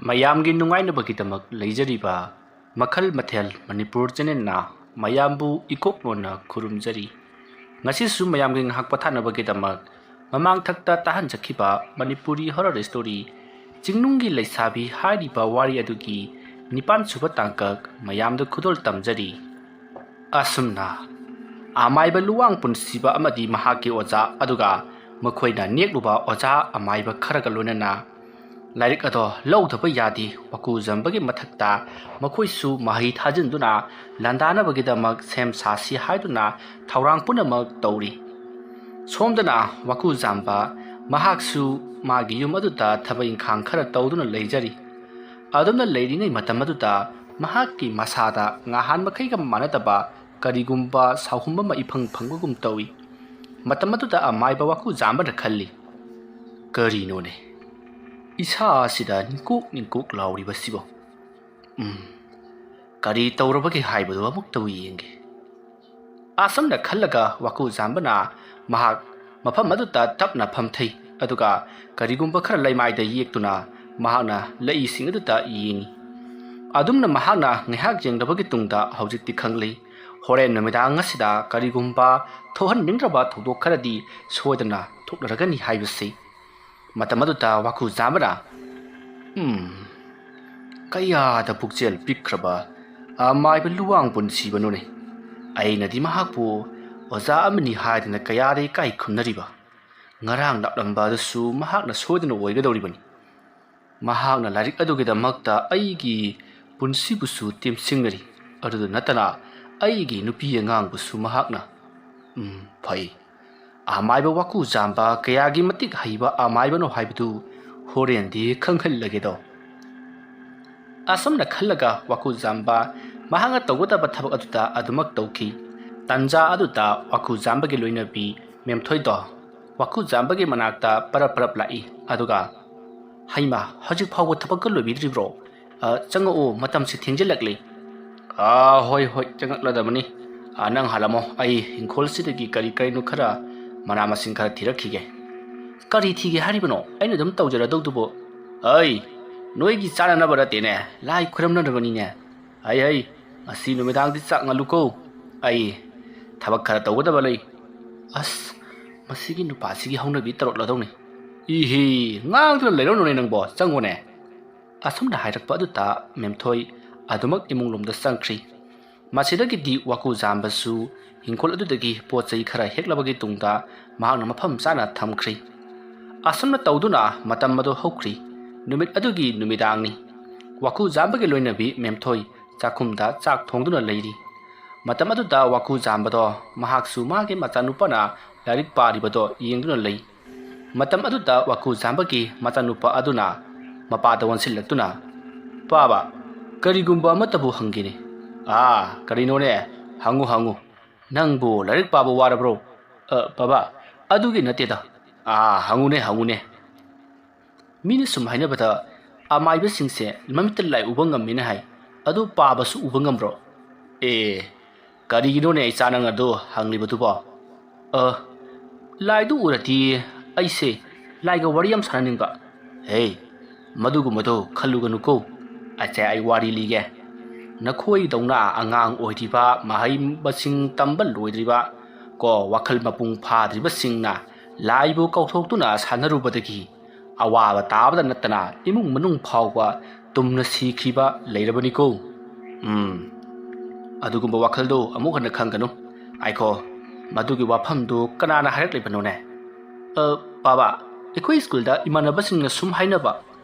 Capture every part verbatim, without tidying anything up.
ꯃꯌꯥꯝꯒꯤ ꯅꯨꯡꯉꯥꯏꯅꯕꯒꯤꯗꯃꯛ ꯂꯩꯖꯔꯤꯕ ꯃꯈꯜ ꯃꯊꯦꯜ ꯃꯅꯤꯄꯨꯔ ꯆꯦꯅꯦꯜꯅ ꯃꯌꯥꯝꯕꯨ ꯏꯀꯣꯛ ꯅꯣꯟꯅ ꯈꯨꯔꯨꯝꯖꯔꯤ꯫ ꯉꯁꯤꯁꯨ ꯃꯌꯥꯝꯒꯤ ꯉꯥꯏꯍꯥꯛ ꯄꯣꯊꯥꯅꯕꯒꯤꯗꯃꯛ ꯃꯃꯥꯡꯊꯛꯇ ꯇꯥꯍꯟꯖꯈꯤꯕ ꯃꯅꯤꯄꯨꯔꯤ ꯍꯣꯔꯔ ꯁ꯭ꯇꯣꯔꯤ ꯆꯤꯡꯅꯨꯡꯒꯤ ꯂꯩꯁꯥꯕꯤ ꯍꯥꯏꯔꯤꯕ ꯋꯥꯔꯤ ꯑꯗꯨꯒꯤ ꯅꯤꯄꯥꯟ ꯁꯨꯕ ꯇꯥꯡꯀꯛ ꯃꯌꯥꯝꯗ ꯈꯨꯗꯣꯜ ꯇꯝꯖꯔꯤ꯫ ꯑꯁꯨꯝꯅ ꯑꯃꯥꯏꯕ ꯂꯨꯋꯥꯡ ꯄꯨꯟꯁꯤꯕ ꯑꯃꯗꯤ ꯃꯍꯥꯛꯀꯤ ꯑꯣꯖꯥ, ꯑꯗꯨꯒ ꯃꯈꯣꯏꯅ ꯅꯦꯛꯂꯨꯕ ꯑꯣꯖꯥ ꯑꯃꯥꯏꯕ ꯈꯔꯒ ꯂꯣꯏꯅꯅ ꯂꯥꯏꯔꯤꯛ ꯑꯗꯣ ꯂꯧꯗꯕ ꯌꯥꯗꯦ꯫ ꯋꯥꯀꯨꯖꯝꯕꯒꯤ ꯃꯊꯛꯇ ꯃꯈꯣꯏꯁꯨ ꯃꯍꯩ ꯊꯥꯖꯤꯟꯗꯨꯅ ꯂꯥꯟꯗꯥꯅꯕꯒꯤꯗꯃꯛ ꯁꯦꯝ ꯁꯥꯁꯤ ꯍꯥꯏꯗꯨꯅ ꯊꯧꯔꯥꯡ ꯄꯨꯝꯅꯃꯛ ꯇꯧꯔꯤ꯫ ꯁꯣꯝꯗꯅ ꯋꯥꯀꯨꯖꯝꯕ ꯃꯍꯥꯛꯁꯨ ꯃꯥꯒꯤ ꯌꯨꯝ ꯑꯗꯨꯗ ꯊꯕꯛ ꯏꯪꯈꯥꯡ ꯈꯔ ꯇꯧꯗꯨꯅ ꯂꯩꯖꯔꯤ꯫ ꯑꯗꯨꯝꯅ ꯂꯩꯔꯤꯉꯩ ꯃꯇꯝ ꯑꯗꯨꯗ ꯃꯍꯥꯛꯀꯤ ꯃꯁꯥꯗ ꯉꯍꯥꯟ ꯃꯈꯩꯒ ꯃꯥꯟꯅꯗꯕ ꯀꯔꯤꯒꯨꯝꯕ ꯁꯥꯎꯍꯨꯝ ꯑꯃ ꯏꯐꯪ ꯐꯪꯕꯒꯨꯝ ꯇꯧꯏ꯫ ꯃꯇꯝ ꯑꯗꯨꯗ ꯑꯃꯥꯏꯕ ꯋꯥꯀꯨꯖꯥꯝꯕꯅ ꯈꯜꯂꯤ, "ꯀꯔꯤꯅꯣꯅꯦ ꯏꯁꯥ ꯑꯁꯤꯗ ꯅꯤꯡꯀꯨꯛ ꯅꯤꯡꯀꯨꯛ ꯂꯥꯎꯔꯤꯕꯁꯤꯕꯣ? ꯎꯝ, ꯀꯔꯤ ꯇꯧꯔꯕꯒꯦ ꯍꯥꯏꯕꯗꯨ ꯑꯃꯨꯛꯇꯕꯨ ꯌꯦꯡꯒꯦ"꯫ ꯑꯁꯨꯝꯅ ꯈꯜꯂꯒ ꯋꯥꯀꯨꯖꯥꯝꯕꯅ ꯃꯍꯥꯛ ꯃꯐꯝ ꯑꯗꯨꯗ ꯇꯞꯅ ꯐꯝꯊꯩ, ꯑꯗꯨꯒ ꯀꯔꯤꯒꯨꯝꯕ ꯈꯔ ꯂꯩꯃꯥꯏꯗ ꯌꯦꯛꯇꯨꯅ ꯃꯍꯥꯛꯅ ꯂꯩꯁꯤꯡ ꯑꯗꯨꯗ ꯌꯦꯡꯏ꯫ ꯑꯗꯨꯝꯅ ꯃꯍꯥꯛꯅ ꯉꯥꯏꯍꯥꯛ ꯌꯦꯡꯂꯕꯒꯤ ꯇꯨꯡꯗ ꯍꯧꯖꯤꯛꯇꯤ ꯈꯪꯂꯦ, ꯍꯣꯔꯦꯟ ꯅꯨꯃꯤꯗꯥꯡ ꯑꯁꯤꯗ ꯀꯔꯤꯒꯨꯝꯕ ꯊꯣꯛꯍꯟꯅꯤꯡꯗ꯭ꯔꯕ ꯊꯧꯗꯣꯛ ꯈꯔꯗꯤ ꯁꯣꯏꯗꯅ ꯊꯣꯛꯅꯔꯒꯅꯤ ꯍꯥꯏꯕꯁꯤ꯫ ꯃꯇꯝ ꯑꯗꯨꯗ ꯋꯥꯀꯨꯖꯥꯝꯕꯅ, "ꯎꯝ, ꯀꯌꯥꯗ ꯄꯨꯛꯆꯦꯜ ꯄꯤꯛꯈ꯭ꯔꯕ ꯑꯃꯥꯏꯕ ꯂꯨꯋꯥꯡ ꯄꯨꯟꯁꯤꯕꯅꯣꯅꯦ꯫ ꯑꯩꯅꯗꯤ ꯃꯍꯥꯛꯄꯨ ꯑꯣꯖꯥ ꯑꯃꯅꯤ ꯍꯥꯏꯗꯅ ꯀꯌꯥꯗ ꯏꯀꯥꯏ ꯈꯨꯝꯅꯔꯤꯕ꯫ ꯉꯔꯥꯡ ꯂꯥꯛꯂꯝꯕ ꯑꯗꯨꯁꯨ ꯃꯍꯥꯛꯅ ꯁꯣꯏꯗꯅ ꯑꯣꯏꯒꯗꯧꯔꯤꯕꯅꯤ꯫ ꯃꯍꯥꯛꯅ ꯂꯥꯏꯔꯤꯛ ꯑꯗꯨꯒꯤꯗꯃꯛꯇ ꯑꯩꯒꯤ ꯄꯨꯟꯁꯤꯕꯨꯁꯨ ꯇꯦꯝꯁꯤꯡꯅꯔꯤ꯫ ꯑꯗꯨꯗ ꯅꯠꯇꯅ ꯑꯩꯒꯤ ꯅꯨꯄꯤ ꯑꯉꯥꯡꯕꯨꯁꯨ ꯃꯍꯥꯛꯅ, ꯎꯝ, ꯐꯩ꯫ ꯑꯃꯥꯏꯕ ꯋꯥꯀꯨꯖꯥꯝꯕ ꯀꯌꯥꯒꯤ ꯃꯇꯤꯛ ꯍꯩꯕ ꯑꯃꯥꯏꯕꯅꯣ ꯍꯥꯏꯕꯗꯨ ꯍꯣꯔꯦꯟꯗꯤ ꯈꯪꯍꯜꯂꯒꯦꯗꯣ"꯫ ꯑꯁꯨꯝꯅ ꯈꯜꯂꯒ ꯋꯥꯀꯨꯖꯥꯝꯕ ꯃꯍꯥꯛꯅ ꯇꯧꯒꯗꯕ ꯊꯕꯛ ꯑꯗꯨꯗ ꯑꯗꯨꯃꯛ ꯇꯧꯈꯤ꯫ ꯇꯟꯖꯥ ꯑꯗꯨꯗ ꯋꯥꯀꯨꯖꯥꯝꯕꯒꯤ ꯂꯣꯏꯅꯕꯤ ꯃꯦꯝꯊꯣꯏꯗꯣ ꯋꯥꯀꯨꯖꯥꯝꯕꯒꯤ ꯃꯅꯥꯛꯇ ꯄꯔꯞ ꯄꯔꯞ ꯂꯥꯛꯏ, ꯑꯗꯨꯒ, "ꯍꯩꯃꯥ, ꯍꯧꯖꯤꯛ ꯐꯥꯎꯕ ꯊꯕꯛꯀ ꯂꯣꯏꯕꯤꯗ꯭ꯔꯤꯕ꯭ꯔꯣ? ꯑ, ꯆꯪꯉꯛꯑꯣ, ꯃꯇꯝꯁꯤ ꯊꯦꯡꯖꯤꯜꯂꯛꯂꯦ"꯫ "ꯑꯥ, ꯍꯣꯏ, ꯍꯣꯏ, ꯆꯪꯉꯛꯂꯗꯕꯅꯤ꯫ ꯑ, ꯅꯪ ꯍꯥꯜꯂꯝꯃꯣ, ꯑꯩ ꯏꯪꯈꯣꯜꯁꯤꯗꯒꯤ ꯀꯔꯤ ꯀꯔꯤꯅꯣ ꯈꯔ, ꯃꯅꯥ ꯃꯁꯤꯡ ꯈꯔ ꯊꯤꯔꯛꯈꯤꯒꯦ"꯫ "ꯀꯔꯤ ꯊꯤꯒꯦ ꯍꯥꯏꯔꯤꯕꯅꯣ? ꯑꯩꯅ ꯑꯗꯨꯝ ꯇꯧꯖꯔꯗꯧꯗꯨꯕꯨ"꯫ "ꯑꯩ, ꯅꯣꯏꯒꯤ ꯆꯥꯅꯅꯕ ꯅꯠꯇꯦꯅꯦ, ꯂꯥꯏ ꯈꯨꯔꯝꯅꯅꯕꯅꯤꯅꯦ꯫ ꯍꯩ ꯍꯩ, ꯉꯁꯤ ꯅꯨꯃꯤꯗꯥꯡꯗꯤ ꯆꯥꯛ ꯉꯜꯂꯨꯀꯣ, ꯑꯩ ꯊꯕꯛ ꯈꯔ ꯇꯧꯒꯗꯕ ꯂꯩ꯫ ꯑꯁ, ꯃꯁꯤꯒꯤ ꯅꯨꯄꯥꯁꯤꯒꯤ ꯍꯧꯅꯕꯤ ꯇꯧꯔꯛꯂꯗꯧꯅꯤ꯫ ꯏꯍꯤ, ꯉꯥꯡꯗꯨꯅ ꯂꯩꯔꯧꯅꯨꯅꯦ ꯅꯪꯕꯣ, ꯆꯪꯉꯣꯅꯦ꯫ ꯑꯁꯨꯝꯅ ꯍꯥꯏꯔꯛꯄ ꯑꯗꯨꯗ ꯃꯦꯝꯊꯣꯏ ꯑꯗꯨꯃꯛ ꯏꯃꯨꯡ ꯂꯣꯝꯗ ꯆꯪꯈ꯭ꯔꯤ꯫ ꯃꯁꯤꯗꯒꯤꯗꯤ ꯋꯥꯀꯨ ꯖꯥꯝꯕꯁꯨ ꯍꯤꯡꯈꯣꯜ ꯑꯗꯨꯗꯒꯤ ꯄꯣꯠ ꯆꯩ ꯈꯔ ꯍꯦꯛꯂꯕꯒꯤ ꯇꯨꯡꯗ ꯃꯍꯥꯛꯅ ꯃꯐꯝ ꯆꯥꯅ ꯊꯝꯈ꯭ꯔꯤ꯫ ꯑꯁꯨꯝꯅ ꯇꯧꯗꯨꯅ ꯃꯇꯝ ꯑꯗꯨ ꯍꯧꯈ꯭ꯔꯤ꯫ ꯅꯨꯃꯤꯠ ꯑꯗꯨꯒꯤ ꯅꯨꯃꯤꯗꯥꯡꯅꯤ꯫ ꯋꯥꯀꯨ ꯖꯥꯝꯕꯒꯤ ꯂꯣꯏꯅꯕꯤ ꯃꯦꯝꯊꯣꯏ ꯆꯥꯛꯈꯨꯝꯗ ꯆꯥꯛ ꯊꯣꯡꯗꯨꯅ ꯂꯩꯔꯤ꯫ ꯃꯇꯝ ꯑꯗꯨꯗ ꯋꯥꯀꯨ ꯖꯥꯝꯕꯗꯣ ꯃꯍꯥꯛꯁꯨ ꯃꯥꯒꯤ ꯃꯆꯥꯅꯨꯄꯥꯅ ꯂꯥꯏꯔꯤꯛ ꯄꯥꯔꯤꯕꯗꯣ ꯌꯦꯡꯗꯨꯅ ꯂꯩ꯫ ꯃꯇꯝ ꯑꯗꯨꯗ ꯋꯥꯀꯨ ꯖꯥꯝꯕꯒꯤ ꯃꯆꯥꯅꯨꯄꯥ ꯑꯗꯨꯅ ꯃꯄꯥꯗ ꯑꯣꯟꯁꯤꯜꯂꯛꯇꯨꯅ, "ꯄꯥꯕ, ꯀꯔꯤꯒꯨꯝꯕ ꯑꯃꯠꯇꯕꯨ ꯍꯪꯒꯦꯅꯦ?" "ꯑꯥ, ꯀꯔꯤꯅꯣꯅꯦ? ꯍꯪꯉꯨ, ꯍꯪꯉꯨ꯫ ꯅꯪꯕꯨ ꯂꯥꯏꯔꯤꯛ ꯄꯥꯕ ꯋꯥꯔꯕ꯭ꯔꯣ?" "ꯑ, ꯄꯥꯕ, ꯑꯗꯨꯒꯤ ꯅꯠꯇꯦꯗ꯫ ꯑꯥ, ꯍꯪꯉꯨꯅꯦ, ꯍꯪꯉꯨꯅꯦ꯫ ꯃꯤꯅ ꯁꯨꯝ ꯍꯥꯏꯅꯕꯗ ꯑꯃꯥꯏꯕꯁꯤꯡꯁꯦ ꯃꯃꯤꯠꯇ ꯂꯥꯏ ꯎꯕ ꯉꯝꯃꯦꯅ ꯍꯥꯏ꯫ ꯑꯗꯨ ꯄꯥꯕꯁꯨ ꯎꯕ ꯉꯝꯕ꯭ꯔꯣ?" "ꯑꯦ, ꯀꯔꯤꯒꯤꯅꯣꯅꯦ ꯏꯆꯥ ꯅꯪ ꯑꯗꯨ ꯍꯪꯂꯤꯕꯗꯨꯕꯣ?" "ꯑ, ꯂꯥꯏꯗꯨ ꯎꯔꯗꯤ ꯑꯩꯁꯦ ꯂꯥꯏꯒ ꯋꯥꯔꯤ ꯌꯥꯝ ꯁꯥꯟꯅꯅꯤꯡꯕ꯫" "ꯍꯦ, ꯃꯗꯨꯒꯨꯝꯕꯗꯨ ꯈꯜꯂꯨꯒꯅꯨꯀꯣ꯫ ꯑꯁꯦ, ꯑꯩ ꯋꯥꯔꯤ ꯂꯤꯒꯦ꯫ ꯅꯈꯣꯏꯗꯧꯅ ꯑꯉꯥꯡ ꯑꯣꯏꯗ꯭ꯔꯤꯕ, ꯃꯍꯩ ꯃꯁꯤꯡ ꯇꯝꯕ ꯂꯣꯏꯗ꯭ꯔꯤꯕ, ꯀꯣ, ꯋꯥꯈꯜ ꯃꯄꯨꯡ ꯐꯥꯗ꯭ꯔꯤꯕꯁꯤꯡꯅ ꯂꯥꯏꯕꯨ ꯀꯧꯊꯣꯛꯇꯨꯅ ꯁꯥꯟꯅꯔꯨꯕꯗꯒꯤ ꯑꯋꯥꯕ ꯇꯥꯕꯗ ꯅꯠꯇꯅ ꯏꯃꯨꯡ ꯃꯅꯨꯡ ꯐꯥꯎꯕ ꯇꯨꯝꯅ ꯁꯤꯈꯤꯕ ꯂꯩꯔꯕꯅꯤꯀꯣ꯫ ꯎꯝ, ꯑꯗꯨꯒꯨꯝꯕ ꯋꯥꯈꯜꯗꯣ ꯑꯃꯨꯛ ꯍꯟꯅ ꯈꯟꯒꯅꯨ꯫ ꯉꯥꯏꯈꯣ, ꯃꯗꯨꯒꯤ ꯋꯥꯐꯝꯗꯨ ꯀꯅꯥꯅ ꯍꯥꯏꯔꯛꯂꯤꯕꯅꯣꯅꯦ?" "ꯑ, ꯄꯥꯕ, ꯑꯩꯈꯣꯏ ꯁ꯭ꯀꯨꯜꯗ ꯏꯃꯥꯟꯅꯕꯁꯤꯡꯅ ꯁꯨꯝ ꯍꯥꯏꯅꯕ,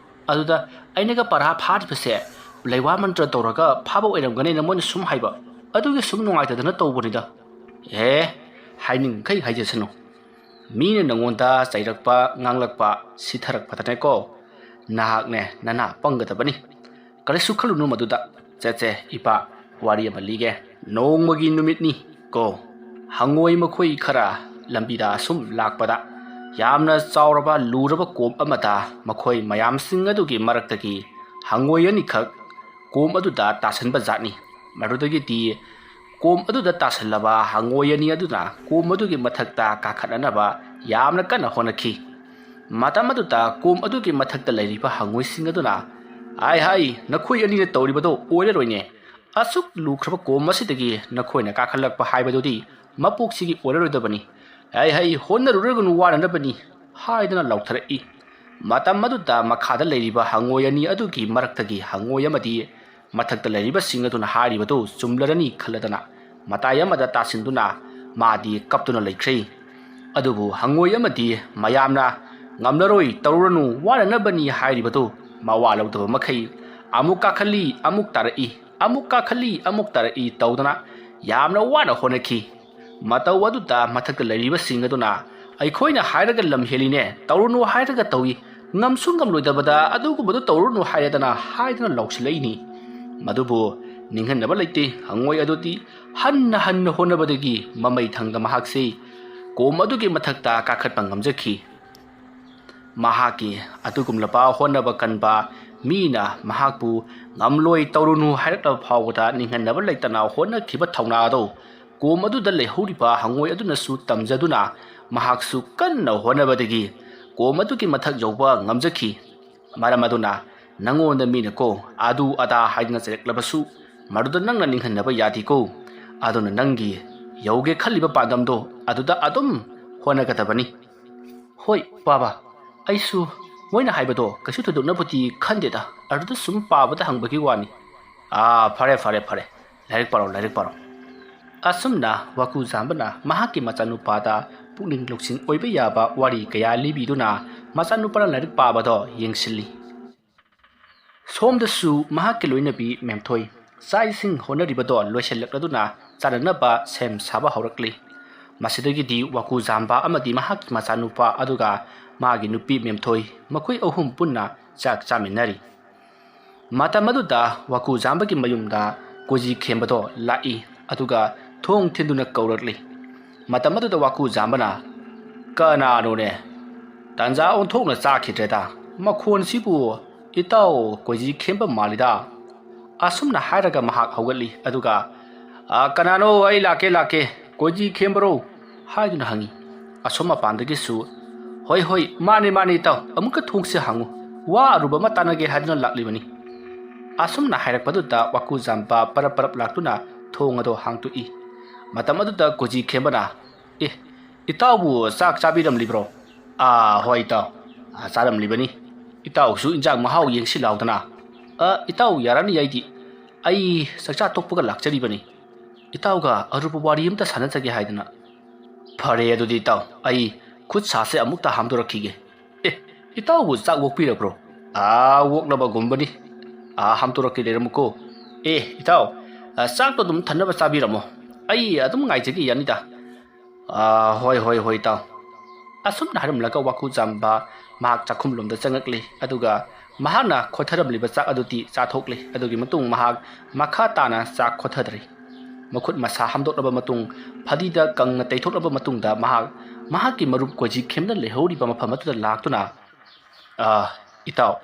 ꯑꯗꯨꯗ ꯑꯩꯅꯒ ꯄꯔꯥ ꯐꯥꯔꯤꯕꯁꯦ ꯂꯩꯋꯥ ꯃꯟꯇ꯭ꯔ ꯇꯧꯔꯒ ꯐꯥꯕ ꯑꯣꯏꯔꯝꯒꯅꯤꯅ ꯃꯣꯏꯅ ꯁꯨꯝ ꯍꯥꯏꯕ, ꯑꯗꯨꯒꯤ ꯁꯨꯝ ꯅꯨꯡꯉꯥꯏꯇꯗꯅ ꯇꯧꯕꯅꯤꯗ꯫" "ꯑꯦ, ꯍꯥꯏꯅꯤꯡꯈꯩ ꯍꯥꯏꯖꯁꯅꯨ꯫ ꯃꯤꯅ ꯅꯉꯣꯟꯗ ꯆꯩꯔꯛꯄ, ꯉꯥꯡꯂꯛꯄ, ꯁꯤꯊꯔꯛꯄꯗꯅꯦꯀꯣ, ꯅꯍꯥꯛꯅꯦ ꯅꯅꯥ ꯄꯪꯒꯗꯕꯅꯤ꯫ ꯀꯔꯤꯁꯨ ꯈꯜꯂꯨꯅꯨ ꯃꯗꯨꯗ꯫ ꯆꯠꯁꯦ ꯏꯄꯥ, ꯋꯥꯔꯤ ꯑꯃ ꯂꯤꯒꯦ꯫ ꯅꯣꯡꯃꯒꯤ ꯅꯨꯃꯤꯠꯅꯤ ꯀꯣ, ꯍꯉꯣꯏ ꯃꯈꯣꯏ ꯈꯔ ꯂꯝꯕꯤꯗ ꯑꯁꯨꯝ ꯂꯥꯛꯄꯗ, ꯌꯥꯝꯅ ꯆꯥꯎꯔꯕ ꯂꯨꯔꯕ ꯀꯣꯝ ꯑꯃꯗ ꯃꯈꯣꯏ ꯃꯌꯥꯝꯁꯤꯡ ꯑꯗꯨꯒꯤ ꯃꯔꯛꯇꯒꯤ ꯍꯉꯣꯏ ꯑꯅꯤꯈꯛ ꯀꯣꯝ ꯑꯗꯨꯗ ꯇꯥꯁꯟꯕ ꯖꯥꯠꯅꯤ꯫ ꯃꯗꯨꯗꯒꯤꯗꯤ ꯀꯣꯝ ꯑꯗꯨꯗ ꯇꯥꯁꯜꯂꯕ ꯍꯉꯣꯏ ꯑꯅꯤ ꯑꯗꯨꯅ ꯀꯣꯝ ꯑꯗꯨꯒꯤ ꯃꯊꯛꯇ ꯀꯥꯈꯠꯅꯅꯕ ꯌꯥꯝꯅ ꯀꯟꯅ ꯍꯣꯠꯅꯈꯤ꯫ ꯃꯇꯝ ꯑꯗꯨꯗ ꯀꯣꯝ ꯑꯗꯨꯒꯤ ꯃꯊꯛꯇ ꯂꯩꯔꯤꯕ ꯍꯉꯣꯏꯁꯤꯡ ꯑꯗꯨꯅ "ꯍꯥꯏ ꯍꯥꯏ, ꯅꯈꯣꯏ ꯑꯅꯤꯅ ꯇꯧꯔꯤꯕꯗꯣ ꯑꯣꯏꯔꯔꯣꯏꯅꯦ꯫ ꯑꯁꯨꯛ ꯂꯨꯈ꯭ꯔꯕ ꯀꯣꯝ ꯑꯁꯤꯗꯒꯤ ꯅꯈꯣꯏꯅ ꯀꯥꯈꯠꯂꯛꯄ ꯍꯥꯏꯕꯗꯨꯗꯤ ꯃꯄꯣꯛꯁꯤꯒꯤ ꯑꯣꯏꯔꯔꯣꯏꯗꯕꯅꯤ꯫ ꯍꯥꯏ ꯍꯥꯏ, ꯍꯣꯠꯅꯔꯨꯔꯒꯅꯨ, ꯋꯥꯅꯅꯕꯅꯤ" ꯍꯥꯏꯗꯨꯅ ꯂꯥꯎꯊꯔꯛꯏ꯫ ꯃꯇꯝ ꯑꯗꯨꯗ ꯃꯈꯥꯗ ꯂꯩꯔꯤꯕ ꯍꯪꯉꯣꯏ ꯑꯅꯤ ꯑꯗꯨꯒꯤ ꯃꯔꯛꯇꯒꯤ ꯍꯪꯉꯣꯏ ꯑꯃꯗꯤ ꯃꯊꯛꯇ ꯂꯩꯔꯤꯕꯁꯤꯡ ꯑꯗꯨꯅ ꯍꯥꯏꯔꯤꯕꯗꯨ ꯆꯨꯝꯂꯔꯅꯤ ꯈꯜꯂꯗꯅ ꯃꯇꯥꯏ ꯑꯃꯗ ꯇꯥꯁꯤꯟꯗꯨꯅ ꯃꯥꯗꯤ ꯀꯞꯇꯨꯅ ꯂꯩꯈ꯭ꯔꯦ꯫ ꯑꯗꯨꯕꯨ ꯍꯪꯉꯣꯏ ꯑꯃꯗꯤ ꯃꯌꯥꯝꯅ "ꯉꯝꯂꯔꯣꯏ, ꯇꯧꯔꯨꯔꯅꯨ, ꯋꯥꯅꯅꯕꯅꯤ" ꯍꯥꯏꯔꯤꯕꯗꯨ ꯃꯋꯥ ꯂꯧꯗꯕ ꯃꯈꯩ ꯑꯃꯨꯛ ꯀꯥꯈꯠꯂꯤ, ꯑꯃꯨꯛ ꯇꯥꯔꯛꯏ, ꯑꯃꯨꯛ ꯀꯥꯈꯠꯂꯤ, ꯑꯃꯨꯛ ꯇꯥꯔꯛꯏ ꯇꯧꯗꯅ ꯌꯥꯝꯅ ꯋꯥꯅ ꯍꯣꯠꯅꯈꯤ꯫ ꯃꯇꯧ ꯑꯗꯨꯗ ꯃꯊꯛꯇ ꯂꯩꯔꯤꯕꯁꯤꯡ ꯑꯗꯨꯅ "ꯑꯩꯈꯣꯏꯅ ꯍꯥꯏꯔꯒ ꯂꯝ ꯍꯦꯜꯂꯤꯅꯦ, ꯇꯧꯔꯨꯅꯨ ꯍꯥꯏꯔꯒ ꯇꯧꯏ, ꯉꯝꯁꯨ ꯉꯝꯂꯣꯏꯗꯕꯗ ꯑꯗꯨꯒꯨꯝꯕꯗꯨ ꯇꯧꯔꯨꯅꯨ ꯍꯥꯏꯔꯗꯅ" ꯍꯥꯏꯗꯨꯅ ꯂꯥꯎꯁꯤꯜꯂꯛꯏꯅꯤ꯫ ꯃꯗꯨꯕꯨ ꯅꯤꯡꯍꯟꯅꯕ ꯂꯩꯇꯦ, ꯍꯪꯉꯣꯏ ꯑꯗꯨꯗꯤ ꯍꯟꯅ ꯍꯟꯅ ꯍꯣꯠꯅꯕꯗꯒꯤ ꯃꯃꯩ ꯊꯪꯗ ꯃꯍꯥꯛꯁꯤ ꯀꯣꯝ ꯑꯗꯨꯒꯤ ꯃꯊꯛꯇ ꯀꯥꯈꯠꯄ ꯉꯝꯖꯈꯤ꯫ ꯃꯍꯥꯛꯀꯤ ꯑꯗꯨꯒꯨꯝꯂꯕ ꯍꯣꯠꯅꯕ ꯀꯟꯕ ꯃꯤꯅ ꯃꯍꯥꯛꯄꯨ "ꯉꯝꯂꯣꯏ, ꯇꯧꯔꯨꯅꯨ" ꯍꯥꯏꯔꯛꯂꯕ ꯐꯥꯎꯕꯗ ꯅꯤꯡꯍꯟꯅꯕ ꯂꯩꯇꯅ ꯍꯣꯠꯅꯈꯤꯕ ꯊꯧꯅꯥ ꯑꯗꯨ ꯀꯣꯝ ꯑꯗꯨꯗ ꯂꯩꯍꯧꯔꯤꯕ ꯍꯪꯉꯣꯏ ꯑꯗꯨꯅꯁꯨ ꯇꯝꯖꯗꯨꯅ ꯃꯍꯥꯛꯁꯨ ꯀꯟꯅ ꯍꯣꯠꯅꯕꯗꯒꯤ ꯀꯣꯝ ꯑꯗꯨꯒꯤ ꯃꯊꯛ ꯌꯧꯕ ꯉꯝꯖꯈꯤ꯫ ꯃꯔꯝ ꯑꯗꯨꯅ ꯅꯉꯣꯟꯗ ꯃꯤꯅꯀꯣ ꯑꯗꯨ ꯑꯗꯥ ꯍꯥꯏꯗꯨꯅ ꯆꯩꯔꯛꯂꯕꯁꯨ ꯃꯗꯨꯗ ꯅꯪꯅ ꯅꯤꯡꯍꯟꯅꯕ ꯌꯥꯗꯦꯀꯣ꯫ ꯑꯗꯨꯅ ꯅꯪꯒꯤ ꯌꯧꯒꯦ ꯈꯜꯂꯤꯕ ꯄꯥꯟꯗꯝꯗꯣ ꯑꯗꯨꯗ ꯑꯗꯨꯝ ꯍꯣꯠꯅꯒꯗꯕꯅꯤ꯫ ꯍꯣꯏ ꯄꯥꯕ, ꯑꯩꯁꯨ ꯃꯣꯏꯅ ꯍꯥꯏꯕꯗꯣ ꯀꯩꯁꯨ ꯊꯣꯏꯗꯣꯛꯅꯕꯨꯗꯤ ꯈꯟꯗꯦꯗ, ꯑꯗꯨꯗ ꯁꯨꯝ ꯄꯥꯕꯗ ꯍꯪꯕꯒꯤ ꯋꯥꯅꯤ꯫ ꯑꯥ, ꯐꯔꯦ, ꯐꯔꯦ, ꯐꯔꯦ, ꯂꯥꯏꯔꯤꯛ ꯄꯥꯔꯣ, ꯂꯥꯏꯔꯤꯛ ꯄꯥꯔꯣ꯫ ꯑꯁꯨꯝꯅ ꯋꯥꯀꯨꯖꯥꯝꯕꯅ ꯃꯍꯥꯛꯀꯤ ꯃꯆꯥꯅꯨꯄꯥꯗ ꯄꯨꯛꯅꯤꯡ ꯂꯧꯁꯤꯡ ꯑꯣꯏꯕ ꯌꯥꯕ ꯋꯥꯔꯤ ꯀꯌꯥ ꯂꯤꯕꯤꯗꯨꯅ ꯃꯆꯥꯅꯨꯄꯥꯅ ꯂꯥꯏꯔꯤꯛ ꯄꯥꯕꯗꯣ ꯌꯦꯡꯁꯤꯜꯂꯤ꯫ ꯁꯣꯝꯗꯁꯨ ꯃꯍꯥꯛꯀꯤ ꯂꯣꯏꯅꯕꯤ ꯃꯦꯝꯊꯣꯏ ꯆꯥꯛ ꯏꯁꯤꯡ ꯍꯣꯠꯅꯔꯤꯕꯗꯣ ꯂꯣꯏꯁꯤꯜꯂꯛꯂꯗꯨꯅ ꯆꯥꯅꯅꯕ ꯁꯦꯝ ꯁꯥꯕ ꯍꯧꯔꯛꯂꯤ꯫ ꯃꯁꯤꯗꯒꯤꯗꯤ ꯋꯥꯀꯨꯖꯥꯝꯕ ꯑꯃꯗꯤ ꯃꯍꯥꯛꯀꯤ ꯃꯆꯥꯅꯨꯄꯥ ꯑꯗꯨꯒ ꯃꯥꯒꯤ ꯅꯨꯄꯤ ꯃꯦꯝꯊꯣꯏ, ꯃꯈꯣꯏ ꯑꯍꯨꯝ ꯄꯨꯟꯅ ꯆꯥꯛ ꯆꯥꯃꯤꯟꯅꯔꯤ꯫ ꯃꯇꯝ ꯑꯗꯨꯗ ꯋꯥꯀꯨꯖꯥꯝꯕꯒꯤ ꯃꯌꯨꯝꯗ ꯀꯣꯏꯖꯤ ꯈꯦꯝꯕꯗꯣ ꯂꯥꯛꯏ, ꯑꯗꯨꯒ ꯊꯣꯡ ꯊꯤꯟꯗꯨꯅ ꯀꯧꯔꯛꯂꯤ꯫ ꯃꯇꯝ ꯑꯗꯨꯗ ꯋꯥꯀꯨꯖꯥꯝꯕꯅ, "ꯀꯅꯥꯅꯣꯅꯦ? ꯇꯟꯖꯥ ꯑꯣꯟꯊꯣꯛꯅ ꯆꯥꯈꯤꯗ꯭ꯔꯦꯗ꯫ ꯃꯈꯣꯟꯁꯤꯕꯨ ꯏꯇꯥꯎ ꯀꯣꯏꯖꯤ ꯈꯦꯝꯕ ꯃꯥꯜꯂꯤꯗ"꯫ ꯑꯁꯨꯝꯅ ꯍꯥꯏꯔꯒ ꯃꯍꯥꯛ ꯍꯧꯒꯠꯂꯤ, ꯑꯗꯨꯒ, "ꯑ, ꯀꯅꯥꯅꯣ? ꯑꯩ ꯂꯥꯛꯀꯦ, ꯂꯥꯛꯀꯦ꯫ ꯀꯣꯏꯖꯤ ꯈꯦꯝꯕꯔꯣ?" ꯍꯥꯏꯗꯨꯅ ꯍꯪꯉꯤ꯫ ꯑꯁꯣꯝ ꯃꯄꯥꯟꯗꯒꯤꯁꯨ, "ꯍꯣꯏ, ꯍꯣꯏ, ꯃꯥꯅꯦ, ꯃꯥꯅꯦ, ꯏꯇꯥꯎ, ꯑꯃꯨꯛꯀ ꯊꯣꯡꯁꯦ ꯍꯥꯡꯉꯨ"꯫ ꯋꯥ ꯑꯔꯨꯕ ꯑꯃ ꯇꯥꯟꯅꯒꯦ ꯍꯥꯏꯗꯨꯅ ꯂꯥꯛꯂꯤꯕꯅꯤ꯫ ꯑꯁꯨꯝꯅ ꯍꯥꯏꯔꯛꯄꯗꯨꯗ ꯋꯥꯀꯨꯖꯥꯝꯕ ꯄꯔꯞ ꯄꯔꯞ ꯂꯥꯛꯇꯨꯅ ꯊꯣꯡ ꯑꯗꯣ ꯍꯥꯡꯇꯣꯛꯏ꯫ ꯃꯇꯝ ꯑꯗꯨꯗ ꯀꯣꯖꯤ ꯈꯦꯝꯕꯅ, "ꯑꯦ, ꯏꯇꯥꯎꯕꯨ ꯆꯥꯛ ꯆꯥꯕꯤꯔꯝꯂꯤꯕ꯭ꯔꯣ?" "ꯑꯥ, ꯍꯣꯏ ꯏꯇꯥꯎ, ꯑꯥ, ꯆꯥꯔꯝꯂꯤꯕꯅꯤ꯫ ꯏꯇꯥꯎꯁꯨ ꯏꯟꯖꯥꯡ ꯃꯍꯥꯎ ꯌꯦꯡꯁꯤ ꯂꯥꯎꯗꯅ?" "ꯑ, ꯏꯇꯥꯎ ꯌꯥꯔꯅꯤ, ꯑꯩꯗꯤ, ꯑꯩ ꯆꯥꯛꯆꯥ ꯇꯣꯛꯄꯒ ꯂꯥꯛꯆꯔꯤꯕꯅꯤ꯫ ꯏꯇꯥꯎꯒ ꯑꯔꯨꯕ ꯋꯥꯔꯤ ꯑꯃꯇ ꯁꯥꯟꯅꯖꯒꯦ ꯍꯥꯏꯗꯅ꯫" "ꯐꯔꯦ ꯑꯗꯨꯗꯤ ꯏꯇꯥꯎ, ꯑꯩ ꯈꯨꯠ ꯁꯥꯁꯦ ꯑꯃꯨꯛꯇ ꯍꯥꯝꯗꯣꯔꯛꯈꯤꯒꯦ꯫ ꯑꯦ, ꯏꯇꯥꯎꯕꯨ ꯆꯥꯛ ꯑꯣꯛꯄꯤꯔꯕ꯭ꯔꯣ?" "ꯑꯥ, ꯑꯣꯛꯂꯕꯒꯨꯝꯕꯅꯤ꯫ ꯑꯥ, ꯍꯥꯝꯗꯣꯔꯛꯀꯦ, ꯂꯩꯔꯝꯃꯨꯀꯣ꯫ ꯑꯦ, ꯏꯇꯥꯎ, ꯑ, ꯆꯥꯛꯇꯣ ꯑꯗꯨꯝ ꯊꯟꯅꯕ ꯆꯥꯕꯤꯔꯝꯃꯣ꯫ ꯑꯩ ꯑꯗꯨꯝ ꯉꯥꯏꯖꯒꯦ, ꯌꯥꯅꯤꯗ꯫" "ꯑꯥ, ꯍꯣꯏ, ꯍꯣꯏ, ꯍꯣꯏ, ꯏꯇꯥꯎ꯫" ꯑꯁꯨꯝꯅ ꯍꯥꯏꯔꯝꯂꯒ ꯋꯥꯀꯨꯖꯥꯝꯕ ꯃꯍꯥꯛ ꯆꯥꯛꯈꯨꯝꯂꯣꯝꯗ ꯆꯪꯉꯛꯂꯦ꯫ ꯑꯗꯨꯒ ꯃꯍꯥꯛꯅ ꯈꯣꯊꯔꯝꯂꯤꯕ ꯆꯥꯛ ꯑꯗꯨꯗꯤ ꯆꯥꯊꯣꯛꯂꯦ꯫ ꯑꯗꯨꯒꯤ ꯃꯇꯨꯡ ꯃꯍꯥꯛ ꯃꯈꯥ ꯇꯥꯅ ꯆꯥꯛ ꯈꯣꯊꯗ꯭ꯔꯦ꯫ ꯃꯈꯨꯠ ꯃꯁꯥ ꯍꯥꯝꯗꯣꯛꯂꯕ ꯃꯇꯨꯡ, ꯐꯗꯤꯗ ꯀꯪꯅ ꯇꯩꯊꯣꯛꯂꯕ ꯃꯇꯨꯡꯗ ꯃꯍꯥꯛ ꯃꯍꯥꯛꯀꯤ ꯃꯔꯨꯞ ꯀꯣꯖꯤ ꯈꯦꯝꯅ ꯂꯩꯍꯧꯔꯤꯕ ꯃꯐꯝ ꯑꯗꯨꯗ ꯂꯥꯛꯇꯨꯅ, "ꯑꯥ, ꯏꯇꯥꯎ,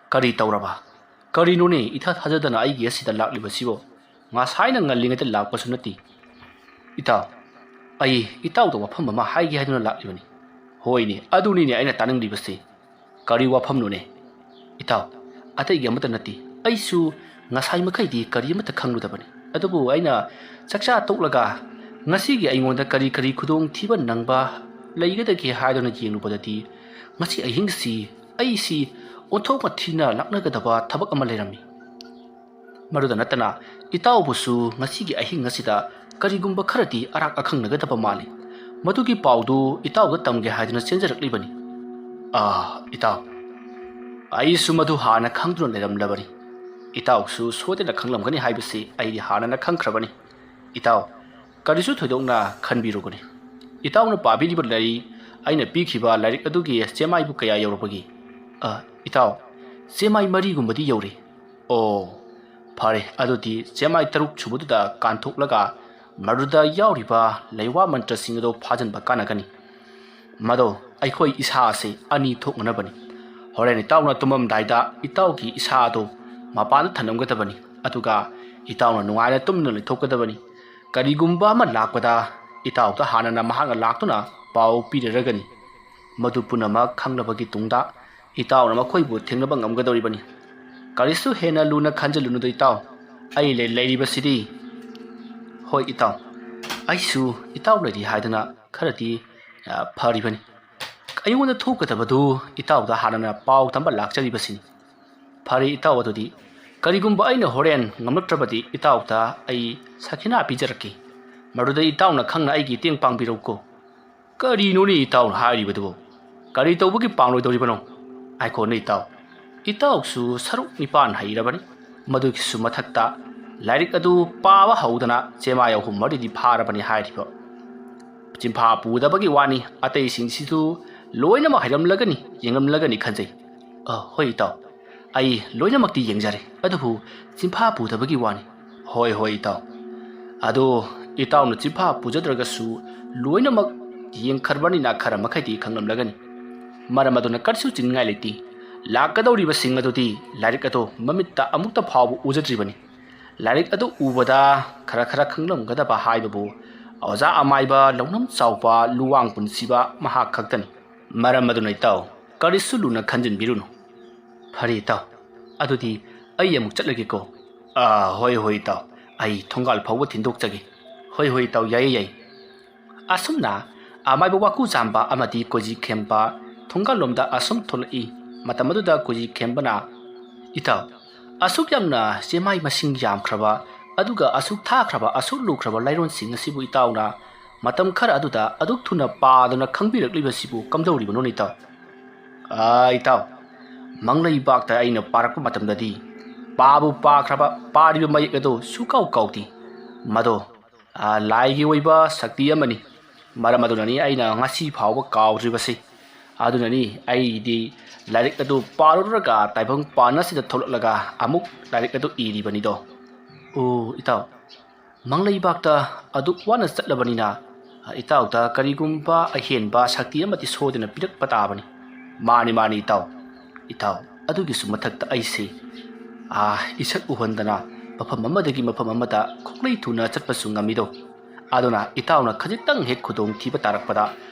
ꯀꯔꯤ ꯇꯧꯔꯕ? ꯀꯔꯤꯅꯣꯅꯦ ꯏꯊꯥ ꯊꯥꯖꯗꯅ ꯑꯩꯒꯤ ꯑꯁꯤꯗ ꯂꯥꯛꯂꯤꯕꯁꯤꯕꯣ? ꯉꯁꯥꯏꯅ ꯉꯜꯂꯤꯉꯩꯗ ꯂꯥꯛꯄꯁꯨ ꯅꯠꯇꯦ꯫" "ꯏꯇꯥꯎ, ꯑꯩ ꯏꯇꯥꯎꯗ ꯋꯥꯐꯝ ꯑꯃ ꯍꯥꯏꯒꯦ ꯍꯥꯏꯗꯨꯅ ꯂꯥꯛꯂꯤꯕꯅꯤ꯫" "ꯍꯣꯏꯅꯦ, ꯑꯗꯨꯅꯤꯅꯦ ꯑꯩꯅ ꯇꯥꯅꯤꯡꯂꯤꯕꯁꯤ꯫ ꯀꯔꯤ ꯋꯥꯐꯝꯅꯣꯅꯦ?" "ꯏꯇꯥꯎ, ꯑꯇꯩꯒꯤ ꯑꯃꯠꯇ ꯅꯠꯇꯦ, ꯑꯩꯁꯨ ꯉꯁꯥꯏ ꯃꯈꯩꯗꯤ ꯀꯔꯤ ꯑꯃꯠꯇ ꯈꯪꯂꯨꯗꯕꯅꯤ꯫ ꯑꯗꯨꯕꯨ ꯑꯩꯅ ꯆꯥꯛꯆꯥ ꯇꯣꯛꯂꯒ ꯉꯁꯤꯒꯤ ꯑꯩꯉꯣꯟꯗ ꯀꯔꯤ ꯀꯔꯤ ꯈꯨꯗꯣꯡꯊꯤꯕ ꯅꯪꯕ ꯂꯩꯒꯗꯒꯦ ꯍꯥꯏꯗꯨꯅ ꯌꯦꯡꯂꯨꯕꯗꯗꯤ, ꯉꯁꯤ ꯑꯍꯤꯡꯁꯤ ꯑꯩꯁꯤ ꯑꯣꯟꯊꯣꯛꯅ ꯊꯤꯅ ꯂꯥꯛꯅꯒꯗꯕ ꯊꯕꯛ ꯑꯃ ꯂꯩꯔꯝꯃꯤ꯫ ꯃꯗꯨꯗ ꯅꯠꯇꯅ ꯏꯇꯥꯎꯕꯨꯁꯨ ꯉꯁꯤꯒꯤ ꯑꯍꯤꯡ ꯑꯁꯤꯗ ꯀꯔꯤꯒꯨꯝꯕ ꯈꯔꯗꯤ ꯑꯔꯥꯛ ꯑꯈꯪꯅꯒꯗꯕ ꯃꯥꯜꯂꯤ꯫ ꯃꯗꯨꯒꯤ ꯄꯥꯎꯗꯨ ꯏꯇꯥꯎꯗ ꯇꯝꯒꯦ ꯍꯥꯏꯗꯨꯅ ꯆꯦꯟꯖꯔꯛꯂꯤꯕꯅꯤ꯫" "ꯑꯥ, ꯏꯇꯥꯎ, ꯑꯩꯁꯨ ꯃꯗꯨ ꯍꯥꯟꯅ ꯈꯪꯗꯨꯅ ꯂꯩꯔꯝꯂꯕꯅꯤ꯫ ꯏꯇꯥꯎꯁꯨ ꯁꯣꯏꯗꯅ ꯈꯪꯂꯝꯒꯅꯤ ꯍꯥꯏꯕꯁꯤ ꯑꯩꯗꯤ ꯍꯥꯟꯅꯅ ꯈꯪꯈ꯭ꯔꯕꯅꯤ꯫ ꯏꯇꯥꯎ, ꯀꯔꯤꯁꯨ ꯊꯣꯏꯗꯣꯛꯅ ꯈꯟꯕꯤꯔꯨꯒꯅꯤ꯫ ꯏꯇꯥꯎꯅ ꯄꯥꯕꯤꯔꯤꯕ ꯂꯥꯏꯔꯤꯛ, ꯑꯩꯅ ꯄꯤꯈꯤꯕ ꯂꯥꯏꯔꯤꯛ ꯑꯗꯨꯒꯤ ꯆꯦꯃꯥꯏꯕꯨ ꯀꯌꯥ ꯌꯧꯔꯕꯒꯦ?" "ꯑ, ꯏꯇꯥꯎ, ꯆꯦꯃꯥꯏ ꯃꯔꯤꯒꯨꯝꯕꯗꯤ ꯌꯧꯔꯦ꯫" "ꯑꯣ, ꯐꯔꯦ, ꯑꯗꯨꯗꯤ ꯆꯦꯃꯥꯏ ꯇꯔꯨꯛ ꯁꯨꯕꯗꯨꯗ ꯀꯥꯟꯊꯣꯛꯂꯒ ꯃꯗꯨꯗ ꯌꯥꯎꯔꯤꯕ ꯂꯩꯋꯥ ꯃꯟꯇ꯭ꯔꯁꯤꯡ ꯑꯗꯨ ꯐꯥꯖꯤꯟꯕ ꯀꯥꯟꯅꯒꯅꯤ꯫ ꯃꯗꯣ ꯑꯩꯈꯣꯏ ꯏꯁꯥ ꯑꯁꯤ ꯑꯅꯤ ꯊꯣꯛꯅꯅꯕꯅꯤ꯫ ꯍꯣꯔꯦꯟ ꯏꯇꯥꯎꯅ ꯇꯨꯝꯃꯝꯗꯥꯏꯗ ꯏꯇꯥꯎꯒꯤ ꯏꯁꯥ ꯑꯗꯨ ꯃꯄꯥꯟꯗ ꯊꯝꯂꯝꯒꯗꯕꯅꯤ, ꯑꯗꯨꯒ ꯏꯇꯥꯎꯅ ꯅꯨꯡꯉꯥꯏꯅ ꯇꯨꯝꯗꯨꯅ ꯂꯩꯊꯣꯛꯀꯗꯕꯅꯤ꯫ ꯀꯔꯤꯒꯨꯝꯕ ꯑꯃ ꯂꯥꯛꯄꯗ ꯏꯇꯥꯎꯗ ꯍꯥꯟꯅꯅ ꯃꯍꯥꯛꯅ ꯂꯥꯛꯇꯨꯅ ꯄꯥꯎ ꯄꯤꯔꯔꯒꯅꯤ꯫ ꯃꯗꯨ ꯄꯨꯝꯅꯃꯛ ꯈꯪꯂꯕꯒꯤ ꯇꯨꯡꯗ ꯏꯇꯥꯎꯅ ꯃꯈꯣꯏꯕꯨ ꯊꯦꯡꯅꯕ ꯉꯝꯒꯗꯧꯔꯤꯕꯅꯤ꯫ ꯀꯔꯤꯁꯨ ꯍꯦꯟꯅ ꯂꯨꯅ ꯈꯟꯖꯤꯜꯂꯨꯅꯨꯗ ꯏꯇꯥꯎ꯫ ꯑꯩ ꯂꯩ-, ꯂꯩꯔꯤꯕꯁꯤꯗꯤ꯫ ꯍꯣꯏ ꯏꯇꯥꯎ, ꯑꯩꯁꯨ ꯏꯇꯥꯎ ꯂꯩꯔꯤ ꯍꯥꯏꯗꯅ ꯈꯔꯗꯤ, ꯑ, ꯐꯔꯤꯕꯅꯤ꯫ ꯑꯩꯉꯣꯟꯗ ꯊꯣꯛꯀꯗꯕꯗꯨ ꯏꯇꯥꯎꯗ ꯍꯥꯟꯅꯅ ꯄꯥꯎ ꯇꯝꯕ ꯂꯥꯛꯆꯔꯤꯕꯁꯤꯅꯤ꯫ ꯐꯔꯦ ꯏꯇꯥꯎ, ꯑꯗꯨꯗꯤ ꯀꯔꯤꯒꯨꯝꯕ ꯑꯩꯅ ꯍꯣꯔꯦꯟ ꯉꯝꯂꯛꯇ꯭ꯔꯕꯗꯤ ꯏꯇꯥꯎꯗ ꯑꯩ ꯁꯈꯤꯅꯥ ꯄꯤꯖꯔꯛꯀꯦ꯫ ꯃꯗꯨꯗ ꯏꯇꯥꯎꯅ ꯈꯪꯅ ꯑꯩꯒꯤ ꯃꯇꯦꯡ ꯄꯥꯡꯕꯤꯔꯧꯀꯣ꯫ ꯀꯔꯤꯅꯣꯅꯦ ꯏꯇꯥꯎꯅ ꯍꯥꯏꯔꯤꯕꯗꯨꯕꯨ? ꯀꯔꯤ ꯇꯧꯕꯒꯤ ꯄꯥꯡꯂꯣꯏꯗꯧꯔꯤꯕꯅꯣ? ꯉꯥꯏꯈꯣꯅꯦ ꯏꯇꯥꯎ꯫ ꯏꯇꯥꯎꯁꯨ ꯁꯔꯨꯛ ꯅꯤꯄꯥꯟ ꯍꯩꯔꯕꯅꯤ꯫ ꯃꯗꯨꯒꯤꯁꯨ ꯃꯊꯛꯇ ꯂꯥꯏꯔꯤꯛ ꯑꯗꯨ ꯄꯥꯕ ꯍꯧꯗꯅ ꯆꯦꯃꯥꯏ ꯑꯍꯨꯝ ꯃꯔꯤꯗꯤ ꯐꯥꯔꯕꯅꯤ ꯍꯥꯏꯔꯤꯕ꯫ ꯆꯤꯟꯐꯥ ꯄꯨꯗꯕꯒꯤ ꯋꯥꯅꯤ, ꯑꯇꯩꯁꯤꯡꯁꯤꯁꯨ ꯂꯣꯏꯅꯃꯛ ꯍꯩꯔꯝꯂꯒꯅꯤ, ꯌꯦꯡꯂꯝꯂꯒꯅꯤ ꯈꯟꯖꯩ꯫ ꯑ, ꯍꯣꯏ ꯏꯇꯥꯎ, ꯑꯩ ꯂꯣꯏꯅꯃꯛꯇꯤ ꯌꯦꯡꯖꯔꯦ, ꯑꯗꯨꯕꯨ ꯆꯤꯟꯐꯥ ꯄꯨꯗꯕꯒꯤ ꯋꯥꯅꯤ꯫ ꯍꯣꯏ, ꯍꯣꯏ ꯏꯇꯥꯎ꯫ ꯑꯗꯣ ꯏꯇꯥꯎꯅ ꯆꯤꯟꯐꯥ ꯄꯨꯖꯗ꯭ꯔꯒꯁꯨ ꯂꯣꯏꯅꯃꯛ ꯌꯦꯡꯈ꯭ꯔꯕꯅꯤꯅ ꯈꯔ ꯃꯈꯩꯗꯤ ꯈꯪꯂꯝꯂꯒꯅꯤ꯫ ꯃꯔꯝ ꯑꯗꯨꯅ ꯀꯔꯤꯁꯨ ꯆꯤꯡꯅꯤꯡꯉꯥꯏ ꯂꯩꯇꯦ꯫ ꯂꯥꯛꯀꯗꯧꯔꯤꯕꯁꯤꯡ ꯑꯗꯨꯗꯤ ꯂꯥꯏꯔꯤꯛ ꯑꯗꯨ ꯃꯃꯤꯠꯇ ꯑꯃꯨꯛꯇ ꯐꯥꯎꯕ ꯎꯖꯗ꯭ꯔꯤꯕꯅꯤ꯫ ꯂꯥꯏꯔꯤꯛ ꯑꯗꯨ ꯎꯕꯗ ꯈꯔ ꯈꯔ ꯈꯪꯂꯝꯒꯗꯕ ꯍꯥꯏꯕꯕꯨ ꯑꯣꯖꯥ ꯑꯃꯥꯏꯕ, ꯂꯧꯅꯝ ꯆꯥꯎꯕ, ꯂꯨꯋꯥꯡ ꯄꯨꯟꯁꯤꯕ ꯃꯍꯥꯛ ꯈꯛꯇꯅꯤ꯫ ꯃꯔꯝ ꯑꯗꯨꯅ ꯏꯇꯥꯎ, ꯀꯔꯤꯁꯨ ꯂꯨꯅ ꯈꯟꯖꯤꯟꯕꯤꯔꯨꯅꯨ꯫ ꯐꯔꯦ ꯏꯇꯥꯎ, ꯑꯗꯨꯗꯤ ꯑꯩ ꯑꯃꯨꯛ ꯆꯠꯂꯒꯦꯀꯣ꯫ ꯑꯥ, ꯍꯣꯏ, ꯍꯣꯏ ꯏꯇꯥꯎ, ꯑꯩ ꯊꯣꯡꯒꯥꯜ ꯐꯥꯎꯕ ꯊꯤꯟꯗꯣꯛꯆꯒꯦ꯫ ꯍꯣꯏ, ꯍꯣꯏ ꯏꯇꯥꯎ, ꯌꯥꯏꯌꯦ, ꯌꯥꯏ꯫ ꯑꯁꯨꯝꯅ ꯑꯃꯥꯏꯕ ꯋꯥꯀꯨ ꯆꯥꯝꯕ ꯑꯃꯗꯤ ꯀꯣꯖꯤ ꯈꯦꯝꯕ ꯊꯣꯡꯒꯥꯜꯂꯣꯝꯗ ꯑꯁꯨꯝ ꯊꯣꯛꯂꯛꯏ꯫ ꯃꯇꯝ ꯑꯗꯨꯗ ꯀꯣꯖꯤ ꯈꯦꯝꯕꯅ, "ꯏꯇꯥꯎ, ꯑꯁꯨꯛ ꯌꯥꯝꯅ ꯆꯦꯃꯥꯏ ꯃꯁꯤꯡ ꯌꯥꯝꯈ꯭ꯔꯕ, ꯑꯗꯨꯒ ꯑꯁꯨꯛ ꯊꯥꯈ꯭ꯔꯕ, ꯑꯁꯨꯛ ꯂꯨꯈ꯭ꯔꯕ ꯂꯥꯏꯔꯣꯟꯁꯤꯡ ꯑꯁꯤꯕꯨ ꯏꯇꯥꯎꯅ ꯃꯇꯝ ꯈꯔ ꯑꯗꯨꯗ ꯑꯗꯨꯛ ꯊꯨꯅ ꯄꯥꯗꯨꯅ ꯈꯪꯕꯤꯔꯛꯂꯤꯕꯁꯤꯕꯨ ꯀꯝꯗꯧꯔꯤꯕꯅꯣꯅꯦ ꯏꯇꯥꯎ?" "ꯑꯥ ꯏꯇꯥꯎ, ꯃꯪꯂꯩꯕꯥꯛꯇ ꯑꯩꯅ ꯄꯥꯔꯛꯄ ꯃꯇꯝꯗꯗꯤ ꯄꯥꯕꯨ ꯄꯥꯈ꯭ꯔꯕ, ꯄꯥꯔꯤꯕ ꯃꯌꯦꯛ ꯑꯗꯨ ꯁꯨꯀꯥꯎ ꯀꯥꯎꯗꯦ꯫ ꯃꯗꯣ, ꯑꯥ, ꯂꯥꯏꯒꯤ ꯑꯣꯏꯕ ꯁꯛꯇꯤ ꯑꯃꯅꯤ꯫ ꯃꯔꯝ ꯑꯗꯨꯅꯅꯤ ꯑꯩꯅ ꯉꯁꯤ ꯐꯥꯎꯕ ꯀꯥꯎꯗ꯭ꯔꯤꯕꯁꯤ꯫ ꯑꯗꯨꯅꯅꯤ ꯑꯩꯗꯤ ꯂꯥꯏꯔꯤꯛ ꯑꯗꯨ ꯄꯥꯔꯨꯔꯒ ꯇꯥꯏꯕꯪ ꯄꯥꯟ ꯑꯁꯤꯗ ꯊꯣꯛꯂꯛꯂꯒ ꯑꯃꯨꯛ ꯂꯥꯏꯔꯤꯛ ꯑꯗꯨ ꯏꯔꯤꯕꯅꯤꯗꯣ꯫ ꯑꯣ ꯏꯇꯥꯎ, ꯃꯪꯂꯩꯕꯥꯛꯇ ꯑꯗꯨꯛ ꯋꯥꯅ ꯆꯠꯂꯕꯅꯤꯅ ꯏꯇꯥꯎꯗ ꯀꯔꯤꯒꯨꯝꯕ ꯑꯍꯦꯟꯕ ꯁꯛꯇꯤ ꯑꯃꯗꯤ ꯁꯣꯏꯗꯅ ꯄꯤꯔꯛꯄ ꯇꯥꯕꯅꯤ꯫ ꯃꯥꯅꯤ, ꯃꯥꯅꯤ ꯏꯇꯥꯎ꯫ ꯏꯇꯥꯎ, ꯑꯗꯨꯒꯤꯁꯨ ꯃꯊꯛꯇ ꯑꯩꯁꯦ, ꯑꯥ, ꯏꯁꯛ ꯎꯍꯟꯗꯅ ꯃꯐꯝ ꯑꯃꯗꯒꯤ ꯃꯐꯝ ꯑꯃꯗ ꯈꯣꯡꯂꯩ ꯊꯨꯅ ꯆꯠꯄꯁꯨ ꯉꯝꯃꯤꯗꯣ꯫ ꯑꯗꯨꯅ ꯏꯇꯥꯎꯅ ꯈꯖꯤꯛꯇꯪ ꯍꯦꯛ ꯈꯨꯗꯣꯡ ꯊꯤꯕ ꯇꯥꯔꯛꯄꯗ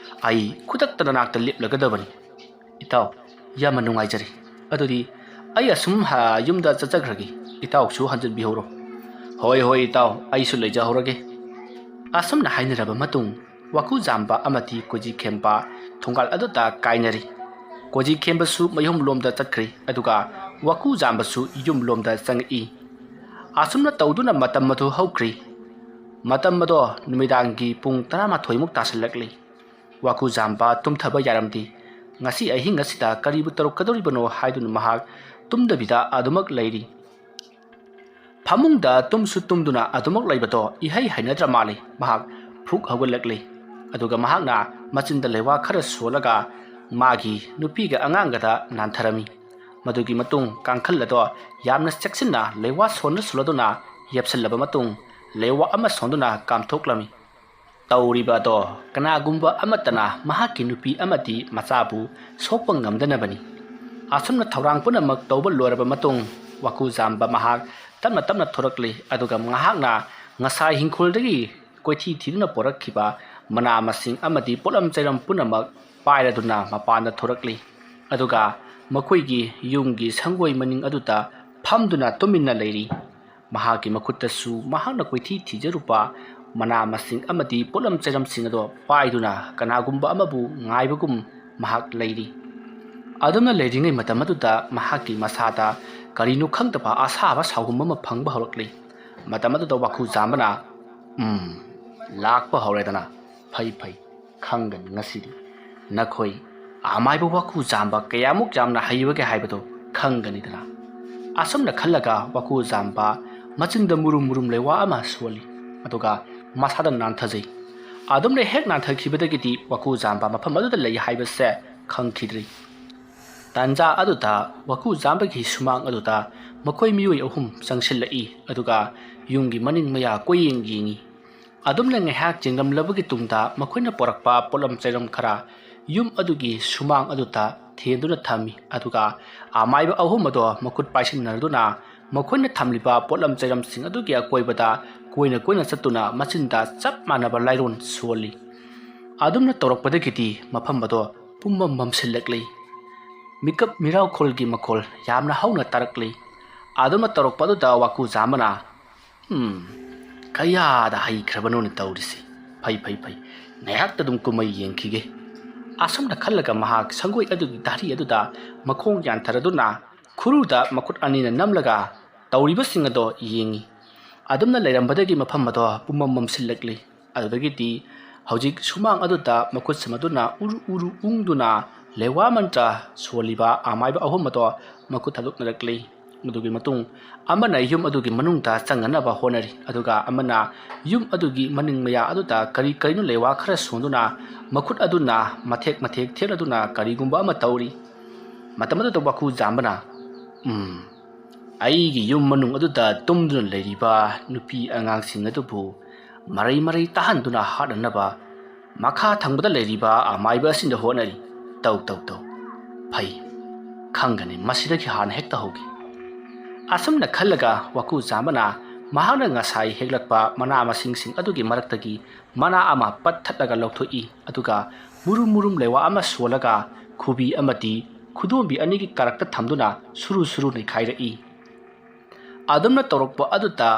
ꯑꯩ ꯈꯨꯗꯛꯇ ꯅꯅꯥꯛꯇ ꯂꯦꯞꯂꯒꯗꯕꯅꯤ꯫ ꯏꯇꯥꯎ, ꯌꯥꯝꯅ ꯅꯨꯡꯉꯥꯏꯖꯔꯦ꯫ ꯑꯗꯨꯗꯤ ꯑꯩ ꯑꯁꯨꯝ ꯍ-, ꯌꯨꯝꯗ ꯆꯠꯆꯈ꯭ꯔꯒꯦ꯫ ꯏꯇꯥꯎꯁꯨ ꯍꯟꯖꯤꯟꯕꯤꯍꯧꯔꯣ꯫ "ꯍꯣꯏ, ꯍꯣꯏ, ꯏꯇꯥꯎ, ꯑꯩꯁꯨ ꯂꯩꯖꯍꯧꯔꯒꯦ꯫" ꯑꯁꯨꯝꯅ ꯍꯥꯏꯅꯔꯕ ꯃꯇꯨꯡ, ꯋꯥꯀꯨꯖꯥꯝꯕ ꯑꯃꯗꯤ ꯀꯣꯏꯖꯤꯈꯦꯝꯕ ꯊꯣꯡꯒꯥꯜ ꯑꯗꯨꯗ ꯀꯥꯏꯅꯔꯤ꯫ ꯀꯣꯏꯖꯤꯈꯦꯝꯕꯁꯨ ꯃꯌꯨꯝ ꯂꯣꯝꯗ ꯆꯠꯈ꯭ꯔꯤ, ꯑꯗꯨꯒ ꯋꯥꯀꯨꯖꯥꯝꯕꯁꯨ ꯌꯨꯝ ꯂꯣꯝꯗ ꯆꯪꯉꯛꯏ꯫ ꯑꯁꯨꯝꯅ ꯇꯧꯗꯨꯅ ꯃꯇꯝ ꯑꯗꯨ ꯍꯧꯈ꯭ꯔꯤ꯫ ꯃꯇꯝ ꯑꯗꯣ ꯅꯨꯃꯤꯗꯥꯡꯒꯤ ꯄꯨꯡ ꯇꯔꯥꯃꯥꯊꯣꯏꯃꯨꯛ ꯇꯥꯁꯜꯂꯛꯂꯤ꯫ ꯋꯥꯀꯨꯖꯥꯝꯕ ꯇꯨꯝꯊꯕ ꯌꯥꯔꯝꯗꯦ꯫ ꯉꯁꯤ ꯑꯍꯤꯡ ꯑꯁꯤꯗ ꯀꯔꯤꯕꯨ ꯇꯧꯔꯛꯀꯗꯧꯔꯤꯕꯅꯣ ꯍꯥꯏꯗꯨꯅ ꯃꯍꯥꯛ ꯇꯨꯝꯗꯕꯤꯗ ꯑꯗꯨꯃꯛ ꯂꯩꯔꯤ꯫ ꯐꯃꯨꯡꯗ ꯇꯨꯝꯁꯨ ꯇꯨꯝꯗꯨꯅ ꯑꯗꯨꯃꯛ ꯂꯩꯕꯗꯣ ꯏꯍꯩ ꯍꯩꯅꯗ꯭ꯔ ꯃꯥꯜꯂꯤ꯫ ꯃꯍꯥꯛ ꯐꯨꯛ ꯍꯧꯒꯠꯂꯛꯂꯤ꯫ ꯑꯗꯨꯒ ꯃꯍꯥꯛꯅ ꯃꯆꯤꯟꯗ ꯂꯩꯋꯥ ꯈꯔ ꯁꯣꯜꯂꯒ ꯃꯥꯒꯤ ꯅꯨꯄꯤꯒ ꯑꯉꯥꯡꯒꯗ ꯅꯥꯟꯊꯔꯝꯃꯤ꯫ ꯃꯗꯨꯒꯤ ꯃꯇꯨꯡ ꯀꯥꯡꯈꯜ ꯑꯗꯣ ꯌꯥꯝꯅ ꯆꯦꯛꯁꯤꯟꯅ ꯂꯩꯋꯥ ꯁꯣꯟꯅ ꯁꯣꯜꯂꯗꯨꯅ ꯌꯦꯞꯁꯤꯜꯂꯕ ꯃꯇꯨꯡ, ꯂꯩꯋꯥ ꯑꯃ ꯁꯣꯟꯗꯨꯅ ꯀꯥꯝꯊꯣꯛꯂꯝꯃꯤ꯫ ꯇꯧꯔꯤꯕ ꯑꯗꯣ ꯀꯅꯥꯒꯨꯝꯕ ꯑꯃꯠꯇꯅ ꯃꯍꯥꯛꯀꯤ ꯅꯨꯄꯤ ꯑꯃꯗꯤ ꯃꯆꯥꯕꯨ ꯁꯣꯛꯄ ꯉꯝꯗꯅꯕꯅꯤ꯫ ꯑꯁꯨꯝꯅ ꯊꯧꯔꯥꯡ ꯄꯨꯝꯅꯃꯛ ꯇꯧꯕ ꯂꯣꯏꯔꯕ ꯃꯇꯨꯡ, ꯋꯥꯀꯨꯖꯥꯝꯕ ꯃꯍꯥꯛ ꯇꯞꯅ ꯇꯞꯅ ꯊꯣꯔꯛꯂꯤ, ꯑꯗꯨꯒ ꯃꯍꯥꯛꯅ ꯉꯁꯥꯏ ꯏꯪꯈꯣꯜꯗꯒꯤ ꯀꯣꯏꯊꯤ ꯊꯤꯗꯨꯅ ꯄꯨꯔꯛꯈꯤꯕ ꯃꯅꯥ ꯃꯁꯤꯡ ꯑꯃꯗꯤ ꯄꯣꯠꯂꯝ ꯆꯩꯔꯝ ꯄꯨꯝꯅꯃꯛ ꯄꯥꯏꯔꯗꯨꯅ ꯃꯄꯥꯟꯗ ꯊꯣꯔꯛꯂꯤ꯫ ꯑꯗꯨꯒ ꯃꯈꯣꯏꯒꯤ ꯌꯨꯝꯒꯤ ꯁꯪꯒꯣꯏ ꯃꯅꯤꯡ ꯑꯗꯨꯗ ꯐꯝꯗꯨꯅ ꯇꯨꯃꯤꯟꯅ ꯂꯩꯔꯤ꯫ ꯃꯍꯥꯛꯀꯤ ꯃꯈꯨꯠꯇꯁꯨ ꯃꯍꯥꯛꯅ ꯀꯣꯏꯊꯤ ꯊꯤꯖꯔꯨꯕ ꯃꯅꯥ ꯃꯁꯤꯡ ꯑꯃꯗꯤ ꯄꯣꯠꯂꯝ ꯆꯩꯔꯝꯁꯤꯡ ꯑꯗꯣ ꯄꯥꯏꯗꯨꯅ ꯀꯅꯥꯒꯨꯝꯕ ꯑꯃꯕꯨ ꯉꯥꯏꯕꯒꯨꯝ ꯃꯍꯥꯛ ꯂꯩꯔꯤ꯫ ꯑꯗꯨꯝꯅ ꯂꯩꯔꯤꯉꯩ ꯃꯇꯝ ꯑꯗꯨꯗ ꯃꯍꯥꯛꯀꯤ ꯃꯁꯥꯗ ꯀꯔꯤꯅꯣ ꯈꯪꯗꯕ ꯑꯁꯥꯕ ꯁꯥꯎꯒꯨꯝ ꯑꯃ ꯐꯪꯕ ꯍꯧꯔꯛꯂꯤ꯫ ꯃꯇꯝ ꯑꯗꯨꯗ ꯋꯥꯀꯨꯖꯥꯝꯕꯅ, "ꯎꯝ, ꯂꯥꯛꯄ ꯍꯧꯔꯦꯗꯅ꯫ ꯐꯩ, ꯐꯩ, ꯈꯪꯒꯅꯤ ꯉꯁꯤꯗꯤ꯫ ꯅꯈꯣꯏ ꯑꯃꯥꯏꯕ ꯋꯥꯀꯨꯖꯥꯝꯕ ꯀꯌꯥꯃꯨꯛ ꯌꯥꯝꯅ ꯍꯩꯕꯒꯦ ꯍꯥꯏꯕꯗꯨ ꯈꯪꯒꯅꯤꯗꯅ꯫" ꯑꯁꯨꯝꯅ ꯈꯜꯂꯒ ꯋꯥꯀꯨꯖꯥꯝꯕ ꯃꯆꯤꯟꯗ ꯃꯨꯔꯨꯝ ꯃꯨꯔꯨꯝ ꯂꯩꯋꯥ ꯑꯃ ꯁꯣꯜꯂꯤ, ꯑꯗꯨꯒ ꯃꯁꯥꯗ ꯅꯥꯟꯊꯖꯩ꯫ ꯑꯗꯨꯝꯅ ꯍꯦꯛ ꯅꯥꯟꯊꯈꯤꯕꯗꯒꯤꯗꯤ ꯋꯥꯀꯨꯖꯥꯝꯕ ꯃꯐꯝ ꯑꯗꯨꯗ ꯂꯩ ꯍꯥꯏꯕꯁꯦ ꯈꯪꯈꯤꯗ꯭ꯔꯤ꯫ ꯇꯥꯟꯖꯥ ꯑꯗꯨꯗ ꯋꯥꯀꯨꯖꯥꯝꯕꯒꯤ ꯁꯨꯃꯥꯡ ꯑꯗꯨꯗ ꯃꯈꯣꯏ ꯃꯤꯑꯣꯏ ꯑꯍꯨꯝ ꯆꯪꯁꯤꯜꯂꯛꯏ, ꯑꯗꯨꯒ ꯌꯨꯝꯒꯤ ꯃꯅꯤꯡ ꯃꯌꯥ ꯀꯣꯏꯌꯦꯡ ꯌꯦꯡꯉꯤ꯫ ꯑꯗꯨꯝꯅ ꯉꯥꯏꯍꯥꯛ ꯌꯦꯡꯂꯝꯂꯕꯒꯤ ꯇꯨꯡꯗ ꯃꯈꯣꯏꯅ ꯄꯨꯔꯛꯄ ꯄꯣꯠꯂꯝ ꯆꯩꯔꯝ ꯈꯔ ꯌꯨꯝ ꯑꯗꯨꯒꯤ ꯁꯨꯃꯥꯡ ꯑꯗꯨꯗ ꯊꯦꯟꯗꯨꯅ ꯊꯝꯃꯤ, ꯑꯗꯨꯒ ꯑꯃꯥꯏꯕ ꯑꯍꯨꯝ ꯑꯗꯣ ꯃꯈꯨꯠ ꯄꯥꯏꯁꯤꯟꯅꯗꯨꯅ ꯃꯈꯣꯏꯅ ꯊꯝꯂꯤꯕ ꯄꯣꯠꯂꯝ ꯆꯩꯔꯝꯁꯤꯡ ꯑꯗꯨꯒꯤ ꯑꯀꯣꯏꯕꯗ ꯀꯣꯏꯅ ꯀꯣꯏꯅ ꯆꯠꯇꯨꯅ ꯃꯆꯤꯟꯗ ꯆꯞ ꯃꯥꯟꯅꯕ ꯂꯥꯏꯔꯣꯟ ꯁꯣꯜꯂꯤ꯫ ꯑꯗꯨꯝꯅ ꯇꯧꯔꯛꯄꯗꯒꯤꯗꯤ ꯃꯐꯝ ꯑꯗꯣ ꯄꯨꯝꯃꯝ ꯃꯝꯁꯤꯜꯂꯛꯂꯤ꯫ ꯃꯤꯀꯞ ꯃꯤꯔꯥꯎꯈꯣꯜꯒꯤ ꯃꯈꯣꯜ ꯌꯥꯝꯅ ꯍꯧꯅ ꯇꯥꯔꯛꯂꯤ꯫ ꯑꯗꯨꯝꯅ ꯇꯧꯔꯛꯄ ꯑꯗꯨꯗ ꯋꯥꯀꯨ ꯖꯥꯝꯕꯅ, "ꯎꯝ, ꯀꯌꯥꯗ ꯍꯩꯈ꯭ꯔꯕꯅꯣꯅꯦ ꯇꯧꯔꯤꯁꯦ꯫ ꯐꯩ, ꯐꯩ, ꯐꯩ꯫ ꯉꯥꯏꯍꯥꯛꯇ ꯑꯗꯨꯝ ꯀꯨꯝꯃꯩ ꯌꯦꯡꯈꯤꯒꯦ"꯫ ꯑꯁꯨꯝꯅ ꯈꯜꯂꯒ ꯃꯍꯥꯛ ꯁꯪꯒꯣꯏ ꯑꯗꯨꯒꯤ ꯙꯥꯔꯤ ꯑꯗꯨꯗ ꯃꯈꯣꯡ ꯌꯥꯟꯊꯔꯗꯨꯅ ꯈꯨꯔꯨꯗ ꯃꯈꯨꯠ ꯑꯅꯤꯅ ꯅꯝꯂꯒ ꯇꯧꯔꯤꯕꯁꯤꯡ ꯑꯗꯣ ꯌꯦꯡꯉꯤ꯫ ꯑꯗꯨꯝꯅ ꯂꯩꯔꯝꯕꯗꯒꯤ ꯃꯐꯝ ꯑꯗꯣ ꯄꯨꯝꯃꯝ ꯃꯝꯁꯤꯜꯂꯛꯂꯤ꯫ ꯑꯗꯨꯗꯒꯤꯗꯤ ꯍꯧꯖꯤꯛ ꯁꯨꯃꯥꯡ ꯑꯗꯨꯗ ꯃꯈꯨꯠ ꯁꯝꯅꯗꯨꯅ ꯎꯔꯨ ꯎꯔꯨ ꯎꯪꯗꯨꯅ ꯂꯩꯋꯥ ꯃꯟꯇ꯭ꯔ ꯁꯣꯜꯂꯤꯕ ꯑꯃꯥꯏꯕ ꯑꯍꯨꯝ ꯑꯗꯣ ꯃꯈꯨꯠ ꯊꯥꯗꯣꯛꯅꯔꯛꯂꯤ꯫ ꯃꯗꯨꯒꯤ ꯃꯇꯨꯡ ꯑꯃꯅ ꯌꯨꯝ ꯑꯗꯨꯒꯤ ꯃꯅꯨꯡꯗ ꯆꯪꯅꯅꯕ ꯍꯣꯠꯅꯔꯤ, ꯑꯗꯨꯒ ꯑꯃꯅ ꯌꯨꯝ ꯑꯗꯨꯒꯤ ꯃꯅꯤꯡ ꯃꯌꯥ ꯑꯗꯨꯗ ꯀꯔꯤ ꯀꯔꯤꯅꯣ ꯂꯩꯋꯥ ꯈꯔ ꯁꯣꯟꯗꯨꯅ ꯃꯈꯨꯠ ꯑꯗꯨꯅ ꯃꯊꯦꯛ ꯃꯊꯦꯛ ꯊꯦꯠꯂꯗꯨꯅ ꯀꯔꯤꯒꯨꯝꯕ ꯑꯃ ꯇꯧꯔꯤ꯫ ꯃꯇꯝ ꯑꯗꯨꯗ ꯋꯥꯀꯨ ꯖꯥꯝꯕꯅ, "ꯎꯝ, ꯑꯩꯒꯤ ꯌꯨꯝ ꯃꯅꯨꯡ ꯑꯗꯨꯗ ꯇꯨꯝꯗꯨꯅ ꯂꯩꯔꯤꯕ ꯅꯨꯄꯤ ꯑꯉꯥꯡꯁꯤꯡ ꯑꯗꯨꯕꯨ ꯃꯔꯩ ꯃꯔꯩ ꯇꯥꯍꯟꯗꯨꯅ ꯍꯥꯠꯅꯅꯕ ꯃꯈꯥ ꯊꯪꯕꯗ ꯂꯩꯔꯤꯕ ꯑꯃꯥꯏꯕ ꯑꯁꯤꯅ ꯍꯣꯠꯅꯔꯤ꯫ ꯇꯧ, ꯇꯧ, ꯇꯧ꯫ ꯐꯩ, ꯈꯪꯒꯅꯤ, ꯃꯁꯤꯗꯒꯤ ꯍꯥꯟꯅ ꯍꯦꯛꯇ ꯍꯧꯒꯦ"꯫ ꯑꯁꯨꯝꯅ ꯈꯜꯂꯒ ꯋꯥꯀꯨ ꯖꯥꯝꯕꯅ ꯃꯍꯥꯛꯅ ꯉꯁꯥꯏ ꯍꯦꯛꯂꯛꯄ ꯃꯅꯥ ꯃꯁꯤꯡꯁꯤꯡ ꯑꯗꯨꯒꯤ ꯃꯔꯛꯇꯒꯤ ꯃꯅꯥ ꯑꯃ ꯄꯠ ꯊꯠꯂꯒ ꯂꯧꯊꯣꯛꯏ, ꯑꯗꯨꯒ ꯃꯨꯔꯨꯝ ꯃꯨꯔꯨꯝ ꯂꯩꯋꯥ ꯑꯃ ꯁꯣꯜꯂꯒ ꯈꯨꯕꯤ ꯑꯃꯗꯤ ꯈꯨꯗꯣꯝꯕꯤ ꯑꯅꯤꯒꯤ ꯀꯔꯛꯇ ꯊꯝꯗꯨꯅ ꯁꯨꯔꯨ ꯁꯨꯔꯨ ꯅꯩꯈꯥꯏꯔꯛꯏ꯫ ꯑꯗꯨꯝꯅ ꯇꯧꯔꯛꯄ ꯑꯗꯨꯗ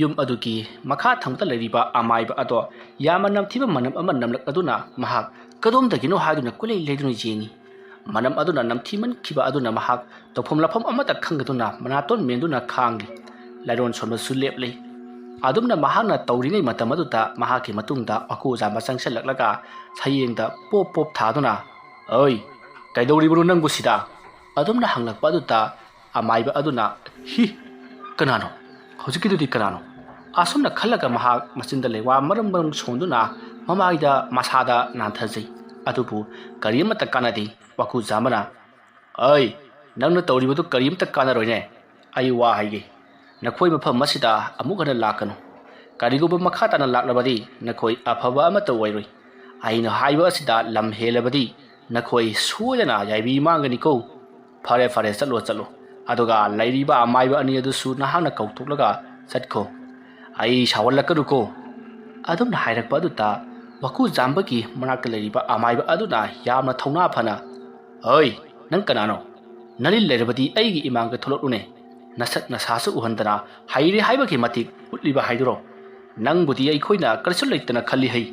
ꯌꯨꯝ ꯑꯗꯨꯒꯤ ꯃꯈꯥ ꯊꯪꯕꯗ ꯂꯩꯔꯤꯕ ꯑꯃꯥꯏꯕ ꯑꯗꯣ ꯌꯥꯝꯅ ꯅꯝꯊꯤꯕ ꯃꯅꯝ ꯑꯃ ꯅꯝꯂꯛꯂꯗꯨꯅ ꯃꯍꯥꯛ ꯀꯗꯣꯝꯗꯒꯤꯅꯣ ꯍꯥꯏꯗꯨꯅ ꯀꯣꯏꯂꯩ ꯂꯩꯗꯨꯅ ꯌꯦꯡꯉꯤ꯫ ꯃꯅꯝ ꯑꯗꯨꯅ ꯅꯝꯊꯤꯃꯟꯈꯤꯕ ꯑꯗꯨꯅ ꯃꯍꯥꯛ ꯇꯧꯐꯝ ꯂꯥꯛꯐꯝ ꯑꯃꯠꯇ ꯈꯪꯗꯗꯨꯅ ꯃꯅꯥꯇꯣꯟ ꯃꯦꯟꯗꯨꯅ ꯈꯥꯡꯂꯤ꯫ ꯂꯥꯏꯔꯣꯟ ꯁꯣꯟꯕꯁꯨ ꯂꯦꯞꯂꯤ꯫ ꯑꯗꯨꯝꯅ ꯃꯍꯥꯛꯅ ꯇꯧꯔꯤꯉꯩ ꯃꯇꯝ ꯑꯗꯨꯗ ꯃꯍꯥꯛꯀꯤ ꯃꯇꯨꯡꯗ ꯋꯥꯀꯨ ꯖꯥꯝꯕ ꯆꯪꯁꯤꯜꯂꯛꯂꯒ ꯁꯌꯦꯡꯗ ꯄꯣꯞ ꯄꯣꯞ ꯊꯥꯗꯨꯅ, "ꯑꯣꯏ, ꯀꯩꯗꯧꯔꯤꯕꯅꯣ ꯅꯪꯕꯨ ꯁꯤꯗ?" ꯑꯗꯨꯝꯅ ꯍꯪꯂꯛꯄ ꯑꯗꯨꯗ ꯑꯃꯥꯏꯕ ꯑꯗꯨꯅ, "ꯍꯤ, ꯀꯅꯥꯅꯣ? ꯍꯧꯖꯤꯛꯀꯤꯗꯨꯗꯤ ꯀꯅꯥꯅꯣ?" ꯑꯁꯨꯝꯅ ꯈꯜꯂꯒ ꯃꯍꯥꯛ ꯃꯆꯤꯟꯗ ꯂꯩꯋꯥ ꯃꯔꯝ ꯃꯔꯝ ꯁꯣꯟꯗꯨꯅ ꯃꯃꯥꯏꯗ ꯃꯁꯥꯗ ꯅꯥꯟꯊꯖꯩ꯫ ꯑꯗꯨꯕꯨ ꯀꯔꯤ ꯑꯃꯠꯇ ꯀꯥꯟꯅꯗꯦ꯫ ꯋꯥꯀꯨ ꯖꯥꯝꯕꯅ, "ꯑꯩ, ꯅꯪꯅ ꯇꯧꯔꯤꯕꯗꯨ ꯀꯔꯤꯝꯇ ꯀꯥꯟꯅꯔꯣꯏꯅꯦ꯫ ꯑꯩ ꯋꯥ ꯍꯥꯏꯒꯦ, ꯅꯈꯣꯏ ꯃꯐꯝ ꯑꯁꯤꯗ ꯑꯃꯨꯛ ꯍꯟꯅ ꯂꯥꯛꯀꯅꯨ꯫ ꯀꯔꯤꯒꯨꯝꯕ ꯃꯈꯥ ꯇꯥꯅ ꯂꯥꯛꯂꯕꯗꯤ ꯅꯈꯣꯏ ꯑꯐꯕ ꯑꯃꯠꯇ ꯑꯣꯏꯔꯣꯏ꯫ ꯑꯩꯅ ꯍꯥꯏꯕ ꯑꯁꯤꯗ ꯂꯝ ꯍꯦꯜꯂꯕꯗꯤ ꯅꯈꯣꯏ ꯁꯣꯏꯗꯅ ꯌꯥꯏꯕꯤ ꯃꯥꯡꯒꯅꯤꯀꯣ꯫ ꯐꯔꯦ, ꯐꯔꯦ, ꯆꯠꯂꯣ, ꯆꯠꯂꯣ꯫ ꯑꯗꯨꯒ ꯂꯩꯔꯤꯕ ꯑꯃꯥꯏꯕ ꯑꯅꯤ ꯑꯗꯨꯁꯨ ꯅꯍꯥꯛꯅ ꯀꯧꯊꯣꯛꯂꯒ ꯆꯠꯈꯣ꯫ ꯑꯩ ꯁꯥꯎꯍꯜꯂꯛꯀꯅꯨꯀꯣ"꯫ ꯑꯗꯨꯝꯅ ꯍꯥꯏꯔꯛꯄ ꯑꯗꯨꯗ ꯋꯥꯀꯨ ꯖꯥꯝꯕꯒꯤ ꯃꯅꯥꯛꯇ ꯂꯩꯔꯤꯕ ꯑꯃꯥꯏꯕ ꯑꯗꯨꯅ ꯌꯥꯝꯅ ꯊꯧꯅꯥ ꯐꯅ, "ꯍꯣꯏ, "ꯅꯪ ꯀꯅꯥꯅꯣ? ꯅꯂꯤꯟ ꯂꯩꯔꯕꯗꯤ ꯑꯩꯒꯤ ꯏꯃꯥꯡꯗ ꯊꯣꯛꯂꯛꯂꯨꯅꯦ꯫ ꯅꯁꯛ ꯅꯁꯥꯁꯨ ꯎꯍꯟꯗꯅ ꯍꯩꯔꯦ ꯍꯥꯏꯕꯒꯤ ꯃꯇꯤꯛ ꯎꯠꯂꯤꯕ ꯍꯥꯏꯗꯨꯔꯣ? ꯅꯪꯕꯨꯗꯤ ꯑꯩꯈꯣꯏꯅ ꯀꯔꯤꯁꯨ ꯂꯩꯇꯅ ꯈꯜꯂꯤ ꯍꯩ"꯫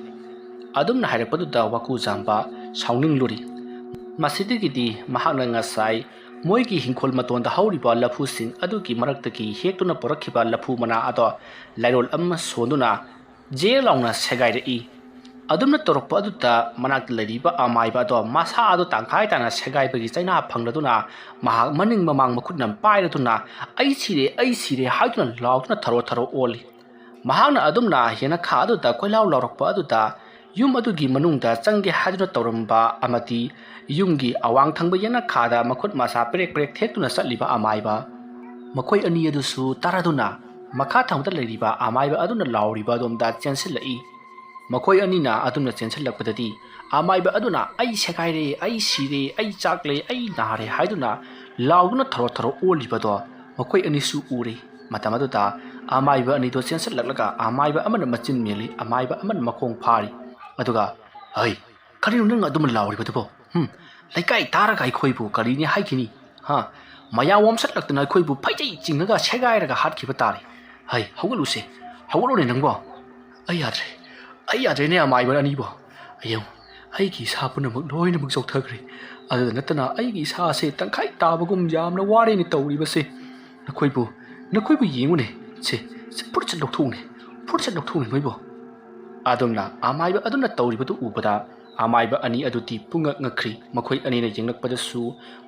ꯑꯗꯨꯝꯅ ꯍꯥꯏꯔꯛꯄꯗꯨꯗ ꯋꯥꯀꯨ ꯖꯥꯝꯕ ꯁꯥꯎꯅꯤꯡꯂꯨꯔꯤ꯫ ꯃꯁꯤꯗꯒꯤꯗꯤ ꯃꯍꯥꯛꯅ ꯉꯁꯥꯏ ꯃꯣꯏꯒꯤ ꯍꯤꯡꯈꯣꯜ ꯃꯇꯣꯟꯗ ꯍꯧꯔꯤꯕ ꯂꯐꯨꯁꯤꯡ ꯑꯗꯨꯒꯤ ꯃꯔꯛꯇꯒꯤ ꯍꯦꯛꯇꯨꯅ ꯄꯨꯔꯛꯈꯤꯕ ꯂꯐꯨ ꯃꯅꯥ ꯑꯗꯣ ꯂꯩꯔꯣꯜ ꯑꯃ ꯁꯣꯟꯗꯨꯅ ꯖꯦ ꯂꯥꯎꯅ ꯁꯦꯒꯥꯏꯔꯛꯏ꯫ ꯑꯗꯨꯝꯅ ꯇꯧꯔꯛꯄ ꯑꯗꯨꯗ ꯃꯅꯥꯛꯇ ꯂꯩꯔꯤꯕ ꯑꯃꯥꯏꯕ ꯑꯗꯣ ꯃꯁꯥ ꯑꯗꯣ ꯇꯪꯈꯥꯏ ꯇꯥꯅ ꯁꯦꯒꯥꯏꯕꯒꯤ ꯆꯩꯅꯥ ꯐꯪꯂꯗꯨꯅ ꯃꯍꯥꯛ ꯃꯅꯤꯡ ꯃꯃꯥꯡ ꯃꯈꯨꯠꯅ ꯄꯥꯏꯔꯗꯨꯅ "ꯑꯩ ꯁꯤꯔꯦ, ꯑꯩ ꯁꯤꯔꯦ" ꯍꯥꯏꯗꯨꯅ ꯂꯥꯎꯗꯨꯅ ꯊꯔꯣ ꯊꯔꯣ ꯑꯣꯜꯂꯤ꯫ ꯃꯍꯥꯛꯅ ꯑꯗꯨꯝꯅ ꯌꯦꯅꯈꯥ ꯑꯗꯨꯗ ꯀꯣꯏꯂꯥꯎ ꯂꯥꯎꯔꯛꯄ ꯑꯗꯨꯗ ꯌꯨꯝ ꯑꯗꯨꯒꯤ ꯃꯅꯨꯡꯗ ꯆꯪꯒꯦ ꯍꯥꯏꯗꯨꯅ ꯇꯧꯔꯝꯕ ꯑꯃꯗꯤ ꯌꯨꯝꯒꯤ ꯑꯋꯥꯡ ꯊꯪꯕ ꯌꯦꯅꯈꯥꯗ ꯃꯈꯨꯠ ꯃꯁꯥ ꯄꯦꯔꯦꯛ ꯄꯦꯔꯦꯛ ꯊꯦꯛꯇꯨꯅ ꯆꯠꯂꯤꯕ ꯑꯃꯥꯏꯕ, ꯃꯈꯣꯏ ꯑꯅꯤ ꯑꯗꯨꯁꯨ ꯇꯥꯔꯗꯨꯅ ꯃꯈꯥ ꯊꯪꯕꯗ ꯂꯩꯔꯤꯕ ꯑꯃꯥꯏꯕ ꯑꯗꯨꯅ ꯂꯥꯎꯔꯤꯕ ꯑꯗꯣꯝꯗ ꯆꯦꯟꯁꯤꯜꯂꯛꯏ꯫ ꯃꯈꯣꯏ ꯑꯅꯤꯅ ꯑꯗꯨꯝꯅ ꯆꯦꯟꯁꯤꯜꯂꯛꯄꯗꯗꯤ ꯑꯃꯥꯏꯕ ꯑꯗꯨꯅ "ꯑꯩ ꯁꯦꯒꯥꯏꯔꯦ, ꯑꯩ ꯁꯤꯔꯦ, ꯑꯩ ꯆꯥꯛꯂꯦ, ꯑꯩ ꯅꯥꯔꯦ" ꯍꯥꯏꯗꯨꯅ ꯂꯥꯎꯗꯨꯅ ꯊꯔꯣ ꯊꯔꯣ ꯑꯣꯜꯂꯤꯕꯗꯣ ꯃꯈꯣꯏ ꯑꯅꯤꯁꯨ ꯎꯔꯦ꯫ ꯃꯇꯝ ꯑꯗꯨꯗ ꯑꯃꯥꯏꯕ ꯑꯅꯤꯗꯣ ꯆꯦꯟꯁꯤꯜꯂꯛꯂꯒ ꯑꯃꯥꯏꯕ ꯑꯃꯅ ꯃꯆꯤꯟ ꯃꯦꯜꯂꯤ, ꯑꯃꯥꯏꯕ ꯑꯃꯅ ꯃꯈꯣꯡ ꯐꯥꯔꯤ꯫ ꯑꯗꯨꯒ, "ꯍꯩ, ꯀꯔꯤꯅꯣ ꯅꯪ ꯑꯗꯨꯃ ꯂꯥꯎꯔꯤꯕꯗꯨꯕꯣ? ꯍꯨꯝ, ꯂꯩꯀꯥꯏ ꯇꯥꯔꯒ ꯑꯩꯈꯣꯏꯕꯨ ꯀꯔꯤꯅꯤ ꯍꯥꯏꯈꯤꯅꯤ? ꯍꯥ? ꯃꯌꯥꯝ ꯋꯥꯝꯁꯠꯂꯛꯇꯅ ꯑꯩꯈꯣꯏꯕꯨ ꯐꯩꯖꯩ ꯆꯤꯡꯉꯒ ꯁꯦꯒꯥꯏꯔꯒ ꯍꯥꯠꯈꯤꯕ ꯇꯥꯔꯦ꯫ ꯍꯩ, ꯍꯧꯒꯠꯂꯨꯁꯦ, ꯍꯧꯒꯠꯂꯨꯅꯦ ꯅꯪꯕꯣ꯫ ꯑꯩ ꯌꯥꯗ꯭ꯔꯦ, ꯑꯩ ꯌꯥꯗ꯭ꯔꯦꯅꯦ ꯑꯃꯥꯏꯕ ꯑꯅꯤꯕꯣ꯫ ꯑꯌꯧ, ꯑꯩꯒꯤ ꯏꯁꯥ ꯄꯨꯝꯅꯃꯛ ꯂꯣꯏꯅꯃꯛ ꯆꯣꯛꯊꯈ꯭ꯔꯦ꯫ ꯑꯗꯨꯗ ꯅꯠꯇꯅ ꯑꯩꯒꯤ ꯏꯁꯥ ꯑꯁꯦ ꯇꯪꯈꯥꯏ ꯇꯥꯕꯒꯨꯝ ꯌꯥꯝꯅ ꯋꯥꯔꯦꯅꯦ ꯇꯧꯔꯤꯕꯁꯦ꯫ ꯅꯈꯣꯏꯕꯨ, ꯅꯈꯣꯏꯕꯨ ꯌꯦꯡꯉꯨꯅꯦ꯫ ꯁꯦ, ꯁꯦ, ꯐꯨꯔꯤꯠꯁꯦ ꯂꯧꯊꯣꯛꯎꯅꯦ, ꯐꯨꯔꯤꯠꯁꯦ ꯂꯧꯊꯣꯛꯎꯅꯦ ꯅꯣꯏꯕꯣ"꯫ ꯑꯗꯨꯝꯅ ꯑꯃꯥꯏꯕ ꯑꯗꯨꯅ ꯇꯧꯔꯤꯕꯗꯨ ꯎꯕꯗ ꯑꯃꯥꯏꯕ ꯑꯅꯤ ꯑꯗꯨꯗꯤ ꯄꯨꯡꯉꯛ ꯉꯛꯈ꯭ꯔꯤ꯫ ꯃꯈꯣꯏ ꯑꯅꯤꯅ ꯌꯦꯡꯂꯛꯄꯗꯁꯨ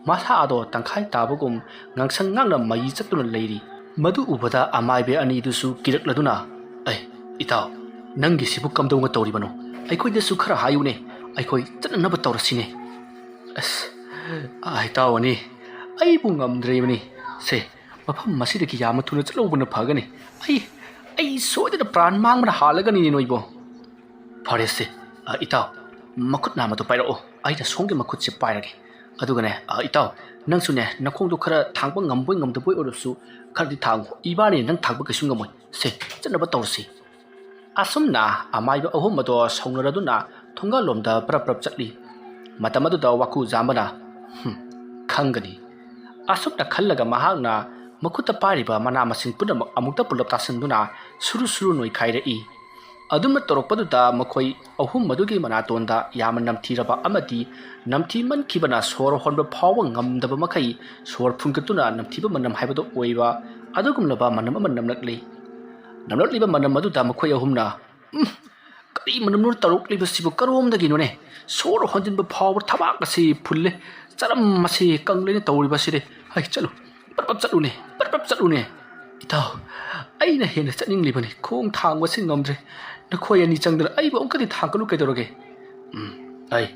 ꯃꯁꯥ ꯑꯗꯣ ꯇꯪꯈꯥꯏ ꯇꯥꯕꯒꯨꯝ ꯉꯥꯡꯁꯪ ꯉꯥꯡꯅ ꯃꯩ ꯆꯠꯇꯨꯅ ꯂꯩꯔꯤ꯫ ꯃꯗꯨ ꯎꯕꯗ ꯑꯃꯥꯏꯕ ꯑꯅꯤꯗꯨꯁꯨ ꯀꯤꯔꯛꯂꯗꯨꯅ, "ꯑꯦ, ꯏꯇꯥꯎ, ꯅꯪꯒꯤꯁꯤꯕꯨ ꯀꯝꯗꯧꯅ ꯇꯧꯔꯤꯕꯅꯣ? ꯑꯩꯈꯣꯏꯗꯁꯨ ꯈꯔ ꯍꯥꯏꯌꯨꯅꯦ, ꯑꯩꯈꯣꯏ ꯆꯠꯅꯅꯕ ꯇꯧꯔꯁꯤꯅꯦ"꯫ "ꯑꯁ, ꯑꯥ, ꯏꯇꯥꯎ ꯑꯅꯤ, ꯑꯩꯕꯨ ꯉꯝꯗ꯭ꯔꯦꯕꯅꯤ꯫ ꯁꯦ, ꯃꯐꯝ ꯑꯁꯤꯗꯒꯤ ꯌꯥꯝꯅ ꯊꯨꯅ ꯆꯠꯍꯧꯕꯅ ꯐꯒꯅꯤ꯫ ꯑꯩ, ꯑꯩ ꯁꯣꯏꯗꯅ ꯄ꯭ꯔꯥꯟ ꯃꯥꯡꯕꯅ ꯍꯥꯜꯂꯒꯅꯤ ꯅꯣꯏꯕꯣ"꯫ "ꯐꯔꯦꯁꯦ, ꯑ, ꯏꯇꯥꯎ, ꯃꯈꯨꯠ ꯅꯥꯝꯃꯗꯣ ꯄꯥꯏꯔꯛꯑꯣ, ꯑꯩꯅ ꯁꯣꯝꯒꯤ ꯃꯈꯨꯠꯁꯦ ꯄꯥꯏꯔꯒꯦ꯫ ꯑꯗꯨꯒꯅꯦ, ꯑ, ꯏꯇꯥꯎ, ꯅꯪꯁꯨꯅꯦ, ꯅꯈꯣꯡꯗꯣ ꯈꯔ ꯊꯥꯡꯕ ꯉꯝꯕꯣꯏ ꯉꯝꯗꯕꯣꯏ ꯑꯣꯏꯔꯕꯁꯨ ꯈꯔꯗꯤ ꯊꯥꯡꯉꯨ, ꯏꯕꯥꯅꯤ ꯅꯪ ꯊꯥꯡꯕ ꯀꯩꯁꯨ ꯉꯝꯃꯣꯏ꯫ ꯁꯦ, ꯆꯠꯅꯕ ꯇꯧꯔꯁꯤ"꯫ ꯑꯁꯨꯝꯅ ꯑꯃꯥꯏꯕ ꯑꯍꯨꯝ ꯑꯗꯣ ꯁꯥꯎꯅꯔꯗꯨꯅ ꯊꯣꯡꯒꯥꯜꯂꯣꯝꯗ ꯄ꯭ꯔꯞ ꯄ꯭ꯔꯞ ꯆꯠꯂꯤ꯫ ꯃꯇꯝ ꯑꯗꯨꯗ ꯋꯥꯀꯨ ꯖꯥꯝꯕꯅ, "ꯍꯨꯝ, ꯈꯪꯒꯅꯤ꯫ ꯑꯁꯨꯝꯅ ꯈꯜꯂꯒ ꯃꯍꯥꯛꯅ ꯃꯈꯨꯠꯇ ꯄꯥꯏꯔꯤꯕ ꯃꯅꯥ ꯃꯁꯤꯡ ꯄꯨꯝꯅꯃꯛ ꯑꯃꯨꯛꯇ ꯄꯨꯂꯞ ꯇꯥꯁꯤꯟꯗꯨꯅ ꯁꯨꯔꯨ ꯁꯨꯔꯨ ꯅꯣꯏꯈꯥꯏꯔꯛꯏ꯫ ꯑꯗꯨꯝꯅ ꯇꯧꯔꯛꯄꯗꯨꯗ ꯃꯈꯣꯏ ꯑꯍꯨꯝ ꯃꯗꯨꯒꯤ ꯃꯅꯥꯇꯣꯟꯗ ꯌꯥꯝꯅ ꯅꯝꯊꯤꯔꯕ ꯑꯃꯗꯤ ꯅꯝꯊꯤꯃꯟꯈꯤꯕꯅ ꯁꯣꯔ ꯍꯣꯟꯕ ꯐꯥꯎꯕ ꯉꯝꯗꯕ ꯃꯈꯩ ꯁꯣꯔ ꯐꯨꯟꯒꯠꯇꯨꯅ ꯅꯝꯊꯤꯕ ꯃꯅꯝ ꯍꯥꯏꯕꯗꯨ ꯑꯣꯏꯕ ꯑꯗꯨꯒꯨꯝꯂꯕ ꯃꯅꯝ ꯑꯃ ꯅꯝꯂꯛꯂꯤ꯫ ꯅꯝꯂꯛꯂꯤꯕ ꯃꯅꯝ ꯑꯗꯨꯗ ꯃꯈꯣꯏ ꯑꯍꯨꯝꯅ, "ꯎꯝ, ꯀꯔꯤ ꯃꯅꯝꯅꯣ ꯇꯧꯔꯛꯂꯤꯕꯁꯤꯕꯨ? ꯀꯔꯣꯝꯗꯒꯤꯅꯣꯅꯦ? ꯁꯣꯔ ꯍꯣꯟꯖꯤꯟꯕ ꯐꯥꯎꯕ ꯊꯕꯥꯛ ꯑꯁꯤ ꯐꯨꯜꯂꯦ, ꯆꯅꯝ ꯑꯁꯤ ꯀꯪꯂꯦꯅ ꯇꯧꯔꯤꯕꯁꯤꯗꯤ꯫ ꯍꯩ, ꯆꯠꯂꯨ, ꯄꯔꯞ ꯄꯔꯞ ꯆꯠꯂꯨꯅꯦ, ꯄꯔꯞ ꯄꯔꯞ ꯆꯠꯂꯨꯅꯦ꯫ ꯏꯇꯥꯎ, ꯑꯩꯅ ꯍꯦꯟꯅ ꯆꯠꯅꯤꯡꯂꯤꯕꯅꯤ, ꯈꯣꯡ ꯊꯥꯡꯕꯁꯤ ꯉꯝꯗ꯭ꯔꯦ꯫ ꯅꯈꯣꯏ ꯑꯅꯤ ꯆꯪꯗꯅ ꯑꯩꯕꯨ ꯑꯃꯨꯛꯀꯗꯤ ꯊꯥꯡꯒꯠꯂꯨ ꯀꯩꯗꯧꯔꯒꯦ?" "ꯎꯝ, ꯑꯩ,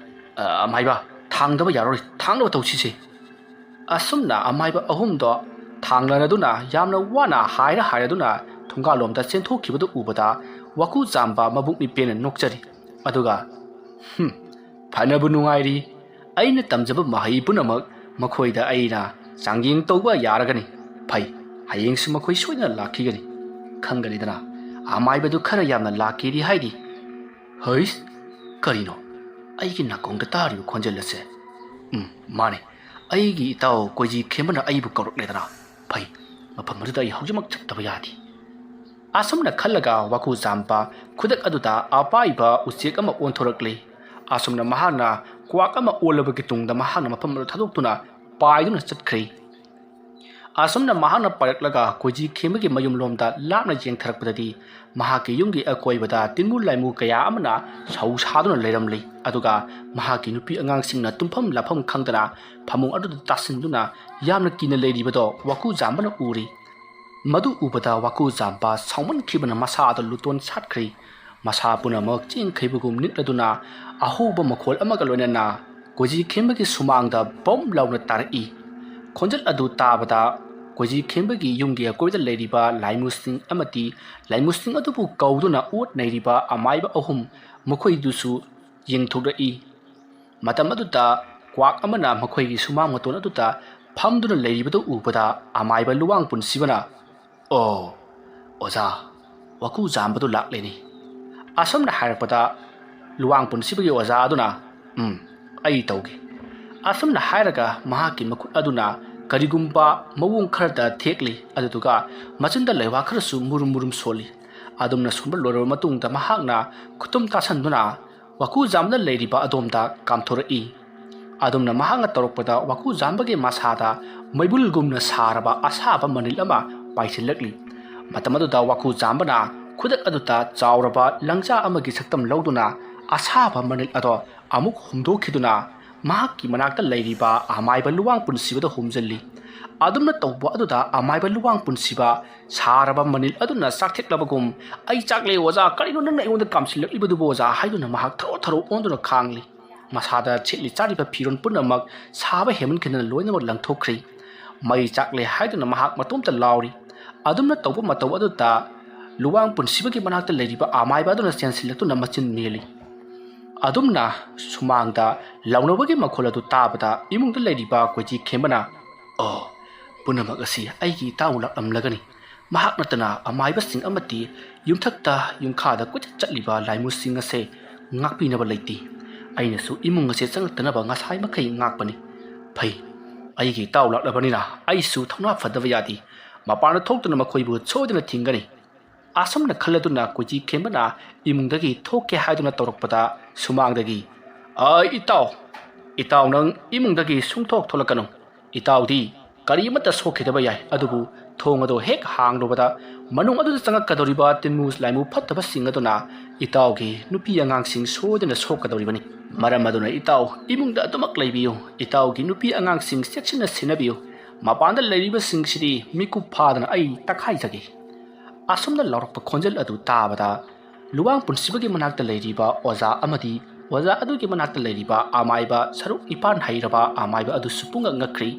ꯑ, ꯑꯃꯥꯏꯕ, ꯊꯥꯡꯗꯕ ꯌꯥꯔꯣꯏ, ꯊꯥꯡꯅꯕ ꯇꯧꯁꯤꯁꯦ꯫" ꯑꯁꯨꯝꯅ ꯑꯃꯥꯏꯕ ꯑꯍꯨꯝꯗꯣ ꯊꯥꯡꯂꯅꯗꯨꯅ ꯌꯥꯝꯅ ꯋꯥꯅ ꯍꯥꯏꯔ ꯍꯥꯏꯔꯗꯨꯅ ꯊꯣꯡꯒꯥꯜꯂꯣꯝꯗ ꯆꯦꯟꯊꯣꯛꯈꯤꯕꯗꯨ ꯎꯕꯗ ꯋꯥꯀꯨ ꯆꯥꯝꯕ ꯃꯕꯨꯛ ꯃꯤꯄꯦꯟꯅ ꯅꯣꯛꯆꯔꯤ꯫ ꯑꯗꯨꯒ, "ꯍꯨꯝ, ꯐꯅꯕꯨ ꯅꯨꯡꯉꯥꯏꯔꯤ꯫ ꯑꯩꯅ ꯇꯝꯖꯕ ꯃꯍꯩ ꯄꯨꯝꯅꯃꯛ ꯃꯈꯣꯏꯗ ꯑꯩꯅ ꯆꯥꯡꯌꯦꯡ ꯇꯧꯕ ꯌꯥꯔꯒꯅꯤ꯫ ꯐꯩ, ꯍꯌꯦꯡꯁꯨ ꯃꯈꯣꯏ ꯁꯣꯏꯗꯅ ꯂꯥꯛꯈꯤꯒꯅꯤ꯫ ꯈꯪꯒꯅꯤꯗꯅ, ꯑꯃꯥꯏꯕꯗꯨ ꯈꯔ ꯌꯥꯝꯅ ꯂꯥꯛꯀꯦꯗꯤ ꯍꯥꯏꯔꯤ꯫" "ꯍꯩꯁ, ꯀꯔꯤꯅꯣ ꯑꯩꯒꯤ ꯅꯥꯀꯣꯡꯗ ꯇꯥꯔꯤꯕ ꯈꯣꯟꯖꯦꯜ ꯑꯁꯦ? ꯎꯝ, ꯃꯥꯅꯦ, ꯑꯩꯒꯤ ꯏꯇꯥꯎ ꯀꯣꯏꯖꯤ ꯈꯦꯝꯕꯅ ꯑꯩꯕꯨ ꯀꯧꯔꯛꯂꯦꯗꯅ꯫ ꯐꯩ, ꯃꯐꯝ ꯑꯗꯨꯗ ꯑꯩ ꯍꯧꯖꯤꯛꯃꯛ ꯆꯠꯇꯕ ꯌꯥꯗꯦ꯫" ꯑꯁꯨꯝꯅ ꯈꯜꯂꯒ ꯋꯥꯀꯨ ꯆꯥꯝꯕ ꯈꯨꯗꯛ ꯑꯗꯨꯗ ꯑꯄꯥꯏꯕ ꯎꯆꯦꯛ ꯑꯃ ꯑꯣꯟꯊꯣꯔꯛꯂꯤ꯫ ꯑꯁꯨꯝꯅ ꯃꯍꯥꯛꯅ ꯀ꯭ꯋꯥꯛ ꯑꯃ ꯑꯣꯜꯂꯕꯒꯤ ꯇꯨꯡꯗ ꯃꯍꯥꯛꯅ ꯃꯐꯝ ꯑꯗꯨ ꯊꯥꯗꯣꯛꯇꯨꯅ ꯄꯥꯏꯗꯨꯅ ꯆꯠꯈ꯭ꯔꯦ꯫ ꯑꯁꯨꯝꯅ ꯃꯍꯥꯛꯅ ꯄꯥꯏꯔꯛꯂꯒ ꯀꯣꯏꯖꯤ ꯈꯦꯝꯕꯒꯤ ꯃꯌꯨꯝꯂꯣꯝꯗ ꯂꯥꯞꯅ ꯌꯦꯡꯊꯔꯛꯄꯗꯗꯤ ꯃꯍꯥꯛꯀꯤ ꯌꯨꯝꯒꯤ ꯑꯀꯣꯏꯕꯗ ꯇꯤꯟꯃꯨ ꯂꯥꯏꯃꯨ ꯀꯌꯥ ꯑꯃꯅ ꯁꯧ ꯁꯥꯗꯨꯅ ꯂꯩꯔꯝꯂꯤ꯫ ꯑꯗꯨꯒ ꯃꯍꯥꯛꯀꯤ ꯅꯨꯄꯤ ꯑꯉꯥꯡꯁꯤꯡꯅ ꯇꯨꯝꯐꯝ ꯂꯥꯞꯐꯝ ꯈꯪꯗꯅ ꯐꯃꯨꯡ ꯑꯗꯨꯗ ꯇꯥꯁꯤꯟꯗꯨꯅ ꯌꯥꯝꯅ ꯀꯤꯅ ꯂꯩꯔꯤꯕꯗꯣ ꯋꯥꯀꯨ ꯖꯥꯝꯕꯅ ꯎꯔꯤ꯫ ꯃꯗꯨ ꯎꯕꯗ ꯋꯥꯀꯨ ꯖꯥꯝꯕ ꯁꯥꯎꯃꯟꯈꯤꯕꯅ ꯃꯁꯥꯗ ꯂꯨꯇꯣꯟ ꯁꯥꯠꯈ꯭ꯔꯤ꯫ ꯃꯁꯥ ꯄꯨꯝꯅꯃꯛ ꯆꯦꯟꯈꯤꯕꯒꯨꯝ ꯅꯤꯛꯂꯗꯨꯅ ꯑꯍꯧꯕ ꯃꯈꯣꯜ ꯑꯃꯒ ꯂꯣꯏꯅꯅ ꯀꯣꯏꯖꯤ ꯈꯦꯝꯕꯒꯤ ꯁꯨꯃꯥꯡꯗ ꯕꯣꯝ ꯂꯥꯎꯅ ꯇꯥꯔꯛꯏ꯫ ꯈꯣꯟꯖꯦꯜ ꯑꯗꯨ ꯇꯥꯕꯗ ꯀꯣꯏꯖꯤ ꯈꯦꯝꯕꯒꯤ ꯌꯨꯝꯒꯤ ꯑꯀꯣꯏꯕꯗ ꯂꯩꯔꯤꯕ ꯂꯥꯏꯃꯨꯁꯤꯡ ꯑꯃꯗꯤ ꯂꯥꯏꯃꯨꯁꯤꯡ ꯑꯗꯨꯕꯨ ꯀꯧꯗꯨꯅ ꯑꯣꯠ ꯅꯩꯔꯤꯕ ꯑꯃꯥꯏꯕ ꯑꯍꯨꯝ ꯃꯈꯣꯏꯗꯨꯁꯨ ꯌꯦꯡꯊꯣꯛꯂꯛꯏ꯫ ꯃꯇꯝ ꯑꯗꯨꯗ ꯀ꯭ꯋꯥꯛ ꯑꯃꯅ ꯃꯈꯣꯏꯒꯤ ꯁꯨꯃꯥꯡ ꯃꯇꯣꯟ ꯑꯗꯨꯗ ꯐꯝꯗꯨꯅ ꯂꯩꯔꯤꯕꯗꯨ ꯎꯕꯗ ꯑꯃꯥꯏꯕ ꯂꯨꯋꯥꯡ ꯄꯨꯟꯁꯤꯕꯅ, "ꯑꯣ, ꯑꯣꯖꯥ, ꯋꯥꯀꯨ ꯖꯥꯝꯕꯗꯨ ꯂꯥꯛꯂꯦꯅꯦ꯫" ꯑꯁꯨꯝꯅ ꯍꯥꯏꯔꯛꯄꯗ ꯂꯨꯋꯥꯡ ꯄꯨꯟꯁꯤꯕꯒꯤ ꯑꯣꯖꯥ ꯑꯗꯨꯅ, "ꯎꯝ, ꯑꯩ ꯇꯧꯒꯦ꯫ ꯑꯁꯨꯝꯅ ꯍꯥꯏꯔꯒ ꯃꯍꯥꯛꯀꯤ ꯃꯈꯨꯠ ꯑꯗꯨꯅ ꯀꯔꯤꯒꯨꯝꯕ ꯃꯑꯣꯡ ꯈꯔꯗ ꯊꯦꯛꯂꯤ, ꯑꯗꯨꯗꯨꯒ ꯃꯆꯤꯟꯗ ꯂꯩꯋꯥ ꯈꯔꯁꯨ ꯃꯨꯔꯨꯝ ꯃꯨꯔꯨꯝ ꯁꯣꯜꯂꯤ꯫ ꯑꯗꯨꯝꯅ ꯁꯣꯟꯕ ꯂꯣꯏꯔꯕ ꯃꯇꯨꯡꯗ ꯃꯍꯥꯛꯅ ꯈꯨꯇꯨꯝ ꯇꯥꯁꯟꯗꯨꯅ ꯋꯥꯀꯨ ꯖꯥꯝꯕꯅ ꯂꯩꯔꯤꯕ ꯑꯗꯣꯝꯗ ꯀꯥꯝꯊꯣꯔꯛꯏ꯫ ꯑꯗꯨꯝꯅ ꯃꯍꯥꯛꯅ ꯇꯧꯔꯛꯄꯗ ꯋꯥꯀꯨ ꯖꯥꯝꯕꯒꯤ ꯃꯁꯥꯗ ꯃꯩꯕꯨꯜꯒꯨꯝꯅ ꯁꯥꯔꯕ ꯑꯁꯥꯕ ꯃꯅꯤꯜ ꯑꯃ ꯄꯥꯏꯁꯤꯜꯂꯛꯂꯤ꯫ ꯃꯇꯝ ꯑꯗꯨꯗ ꯋꯥꯀꯨ ꯖꯥꯝꯕꯅ ꯈꯨꯗꯛ ꯑꯗꯨꯗ ꯆꯥꯎꯔꯕ ꯂꯪꯖꯥ ꯑꯃꯒꯤ ꯁꯛꯇꯝ ꯂꯧꯗꯨꯅ ꯑꯁꯥꯕ ꯃꯅꯤꯜ ꯑꯗꯣ ꯑꯃꯨꯛ ꯍꯨꯝꯗꯣꯛꯈꯤꯗꯨꯅ ꯃꯍꯥꯛꯀꯤ ꯃꯅꯥꯛꯇ ꯂꯩꯔꯤꯕ ꯑꯃꯥꯏꯕ ꯂꯨꯋꯥꯡ ꯄꯨꯟꯁꯤꯕꯗ ꯍꯨꯝꯖꯤꯜꯂꯤ꯫ ꯑꯗꯨꯝꯅ ꯇꯧꯕ ꯑꯗꯨꯗ ꯑꯃꯥꯏꯕ ꯂꯨꯋꯥꯡ ꯄꯨꯟꯁꯤꯕ ꯁꯥꯔꯕ ꯃꯅꯤꯜ ꯑꯗꯨꯅ ꯆꯥꯛꯊꯦꯛꯂꯕꯒꯨꯝ, "ꯑꯩ ꯆꯥꯛꯂꯦ ꯑꯣꯖꯥ, ꯀꯔꯤꯅꯣ ꯅꯪꯅ ꯑꯩꯉꯣꯟꯗ ꯀꯥꯝꯁꯤꯜꯂꯛꯂꯤꯕꯗꯨꯕꯨ ꯑꯣꯖꯥ?" ꯍꯥꯏꯗꯨꯅ ꯃꯍꯥꯛ ꯊꯔꯣ ꯊꯔꯣ ꯑꯣꯟꯗꯨꯅ ꯈꯥꯡꯂꯤ꯫ ꯃꯁꯥꯗ ꯁꯦꯠꯂꯤ ꯆꯥꯔꯤꯕ ꯐꯤꯔꯣꯜ ꯄꯨꯝꯅꯃꯛ ꯁꯥꯕ ꯍꯦꯟꯃꯟꯈꯤꯗꯅ ꯂꯣꯏꯅꯃꯛ ꯂꯪꯊꯣꯛꯈ꯭ꯔꯤ꯫ "ꯃꯩ ꯆꯥꯛꯂꯦ" ꯍꯥꯏꯗꯨꯅ ꯃꯍꯥꯛ ꯃꯇꯣꯝꯇ ꯂꯥꯎꯔꯤ꯫ ꯑꯗꯨꯝꯅ ꯇꯧꯕ ꯃꯇꯧ ꯑꯗꯨꯗ ꯂꯨꯋꯥꯡ ꯄꯨꯟꯁꯤꯕꯒꯤ ꯃꯅꯥꯛꯇ ꯂꯩꯔꯤꯕ ꯑꯃꯥꯏꯕ ꯑꯗꯨꯅ ꯆꯦꯟꯁꯤꯜꯂꯛꯇꯨꯅ ꯃꯆꯤꯟ ꯃꯦꯜꯂꯤ꯫ ꯑꯗꯨꯝꯅ ꯁꯨꯃꯥꯡꯗ ꯂꯥꯎꯅꯕꯒꯤ ꯃꯈꯣꯜ ꯑꯗꯨ ꯇꯥꯕꯗ ꯏꯃꯨꯡꯗ ꯂꯩꯔꯤꯕ ꯀꯣꯏꯖꯤ ꯈꯦꯝꯕꯅ, "ꯑꯣ, ꯄꯨꯝꯅꯃꯛ ꯑꯁꯤ ꯑꯩꯒꯤ ꯏꯇꯥꯎ ꯂꯥꯛꯂꯝꯂꯒꯅꯤ꯫ ꯃꯍꯥꯛ ꯅꯠꯇꯅ ꯑꯃꯥꯏꯕꯁꯤꯡ ꯑꯃꯗꯤ ꯌꯨꯝꯊꯛꯇ ꯌꯨꯝꯈꯥꯗ ꯀꯣꯏꯆꯠ ꯆꯠꯂꯤꯕ ꯂꯥꯏꯃꯨꯁꯤꯡ ꯑꯁꯦ ꯉꯥꯛꯄꯤꯅꯕ ꯂꯩꯇꯦ꯫ ꯑꯩꯅꯁꯨ ꯏꯃꯨꯡ ꯑꯁꯦ ꯆꯪꯂꯛꯇꯅꯕ ꯉꯁꯥꯏ ꯃꯈꯩ ꯉꯥꯛꯄꯅꯤ꯫ ꯐꯩ, ꯑꯩꯒꯤ ꯏꯇꯥꯎ ꯂꯥꯛꯂꯕꯅꯤꯅ ꯑꯩꯁꯨ ꯊꯧꯅꯥ ꯐꯗꯕ ꯌꯥꯗꯦ꯫ ꯃꯄꯥꯟꯗ ꯊꯣꯛꯇꯨꯅ ꯃꯈꯣꯏꯕꯨ ꯁꯣꯏꯗꯅ ꯊꯤꯡꯒꯅꯤ"꯫ ꯑꯁꯨꯝꯅ ꯈꯜꯂꯗꯨꯅ ꯀꯣꯏꯖꯤ ꯈꯦꯝꯕꯅ ꯏꯃꯨꯡꯗꯒꯤ ꯊꯣꯛꯀꯦ ꯍꯥꯏꯗꯨꯅ ꯇꯧꯔꯛꯄꯗ ꯁꯨꯃꯥꯡꯗꯒꯤ, "ꯑ, ꯏꯇꯥꯎ, ꯏꯇꯥꯎ, ꯅꯪ ꯏꯃꯨꯡꯗꯒꯤ ꯁꯨꯡꯊꯣꯛ ꯊꯣꯛꯂꯛꯀꯅꯨ꯫ ꯏꯇꯥꯎꯗꯤ ꯀꯔꯤ ꯑꯃꯠꯇ ꯁꯣꯛꯈꯤꯗꯕ ꯌꯥꯏ, ꯑꯗꯨꯕꯨ ꯊꯣꯡ ꯑꯗꯨ ꯍꯦꯛ ꯍꯥꯡꯂꯨꯕꯗ ꯃꯅꯨꯡ ꯑꯗꯨꯗ ꯆꯪꯉꯛꯀꯗꯧꯔꯤꯕ ꯇꯤꯟꯃꯨ ꯂꯥꯏꯃꯨ ꯐꯠꯇꯕꯁꯤꯡ ꯑꯗꯨꯅ ꯏꯇꯥꯎꯒꯤ ꯅꯨꯄꯤ ꯑꯉꯥꯡꯁꯤꯡ ꯁꯣꯏꯗꯅ ꯁꯣꯛꯀꯗꯧꯔꯤꯕꯅꯤ꯫ ꯃꯔꯝ ꯑꯗꯨꯅ ꯏꯇꯥꯎ ꯏꯃꯨꯡꯗ ꯑꯗꯨꯃꯛ ꯂꯩꯕꯤꯌꯨ꯫ ꯏꯇꯥꯎꯒꯤ ꯅꯨꯄꯤ ꯑꯉꯥꯡꯁꯤꯡ ꯆꯦꯛꯁꯤꯟꯅ ꯁꯦꯟꯅꯕꯤꯌꯨ꯫ ꯃꯄꯥꯟꯗ ꯂꯩꯔꯤꯕꯁꯤꯡꯁꯤꯗꯤ ꯃꯤꯀꯨꯞ ꯐꯥꯗꯅ ꯑꯩ ꯇꯛꯈꯥꯏꯖꯒꯦ"꯫ ꯑꯁꯨꯝꯅ ꯂꯥꯎꯔꯛꯄ ꯈꯣꯟꯖꯦꯜ ꯑꯗꯨ ꯇꯥꯕꯗ ꯂꯨꯋꯥꯡ ꯄꯨꯟꯁꯤꯕꯒꯤ ꯃꯅꯥꯛꯇ ꯂꯩꯔꯤꯕ ꯑꯣꯖꯥ ꯑꯃꯗꯤ ꯑꯣꯖꯥ ꯑꯗꯨꯒꯤ ꯃꯅꯥꯛꯇ ꯂꯩꯔꯤꯕ ꯑꯃꯥꯏꯕ ꯁꯔꯨꯛ ꯅꯤꯄꯥꯟ ꯍꯩꯔꯕ ꯑꯃꯥꯏꯕ ꯑꯗꯨꯁꯨ ꯄꯨꯡꯉꯛ ꯉꯛꯈ꯭ꯔꯤ꯫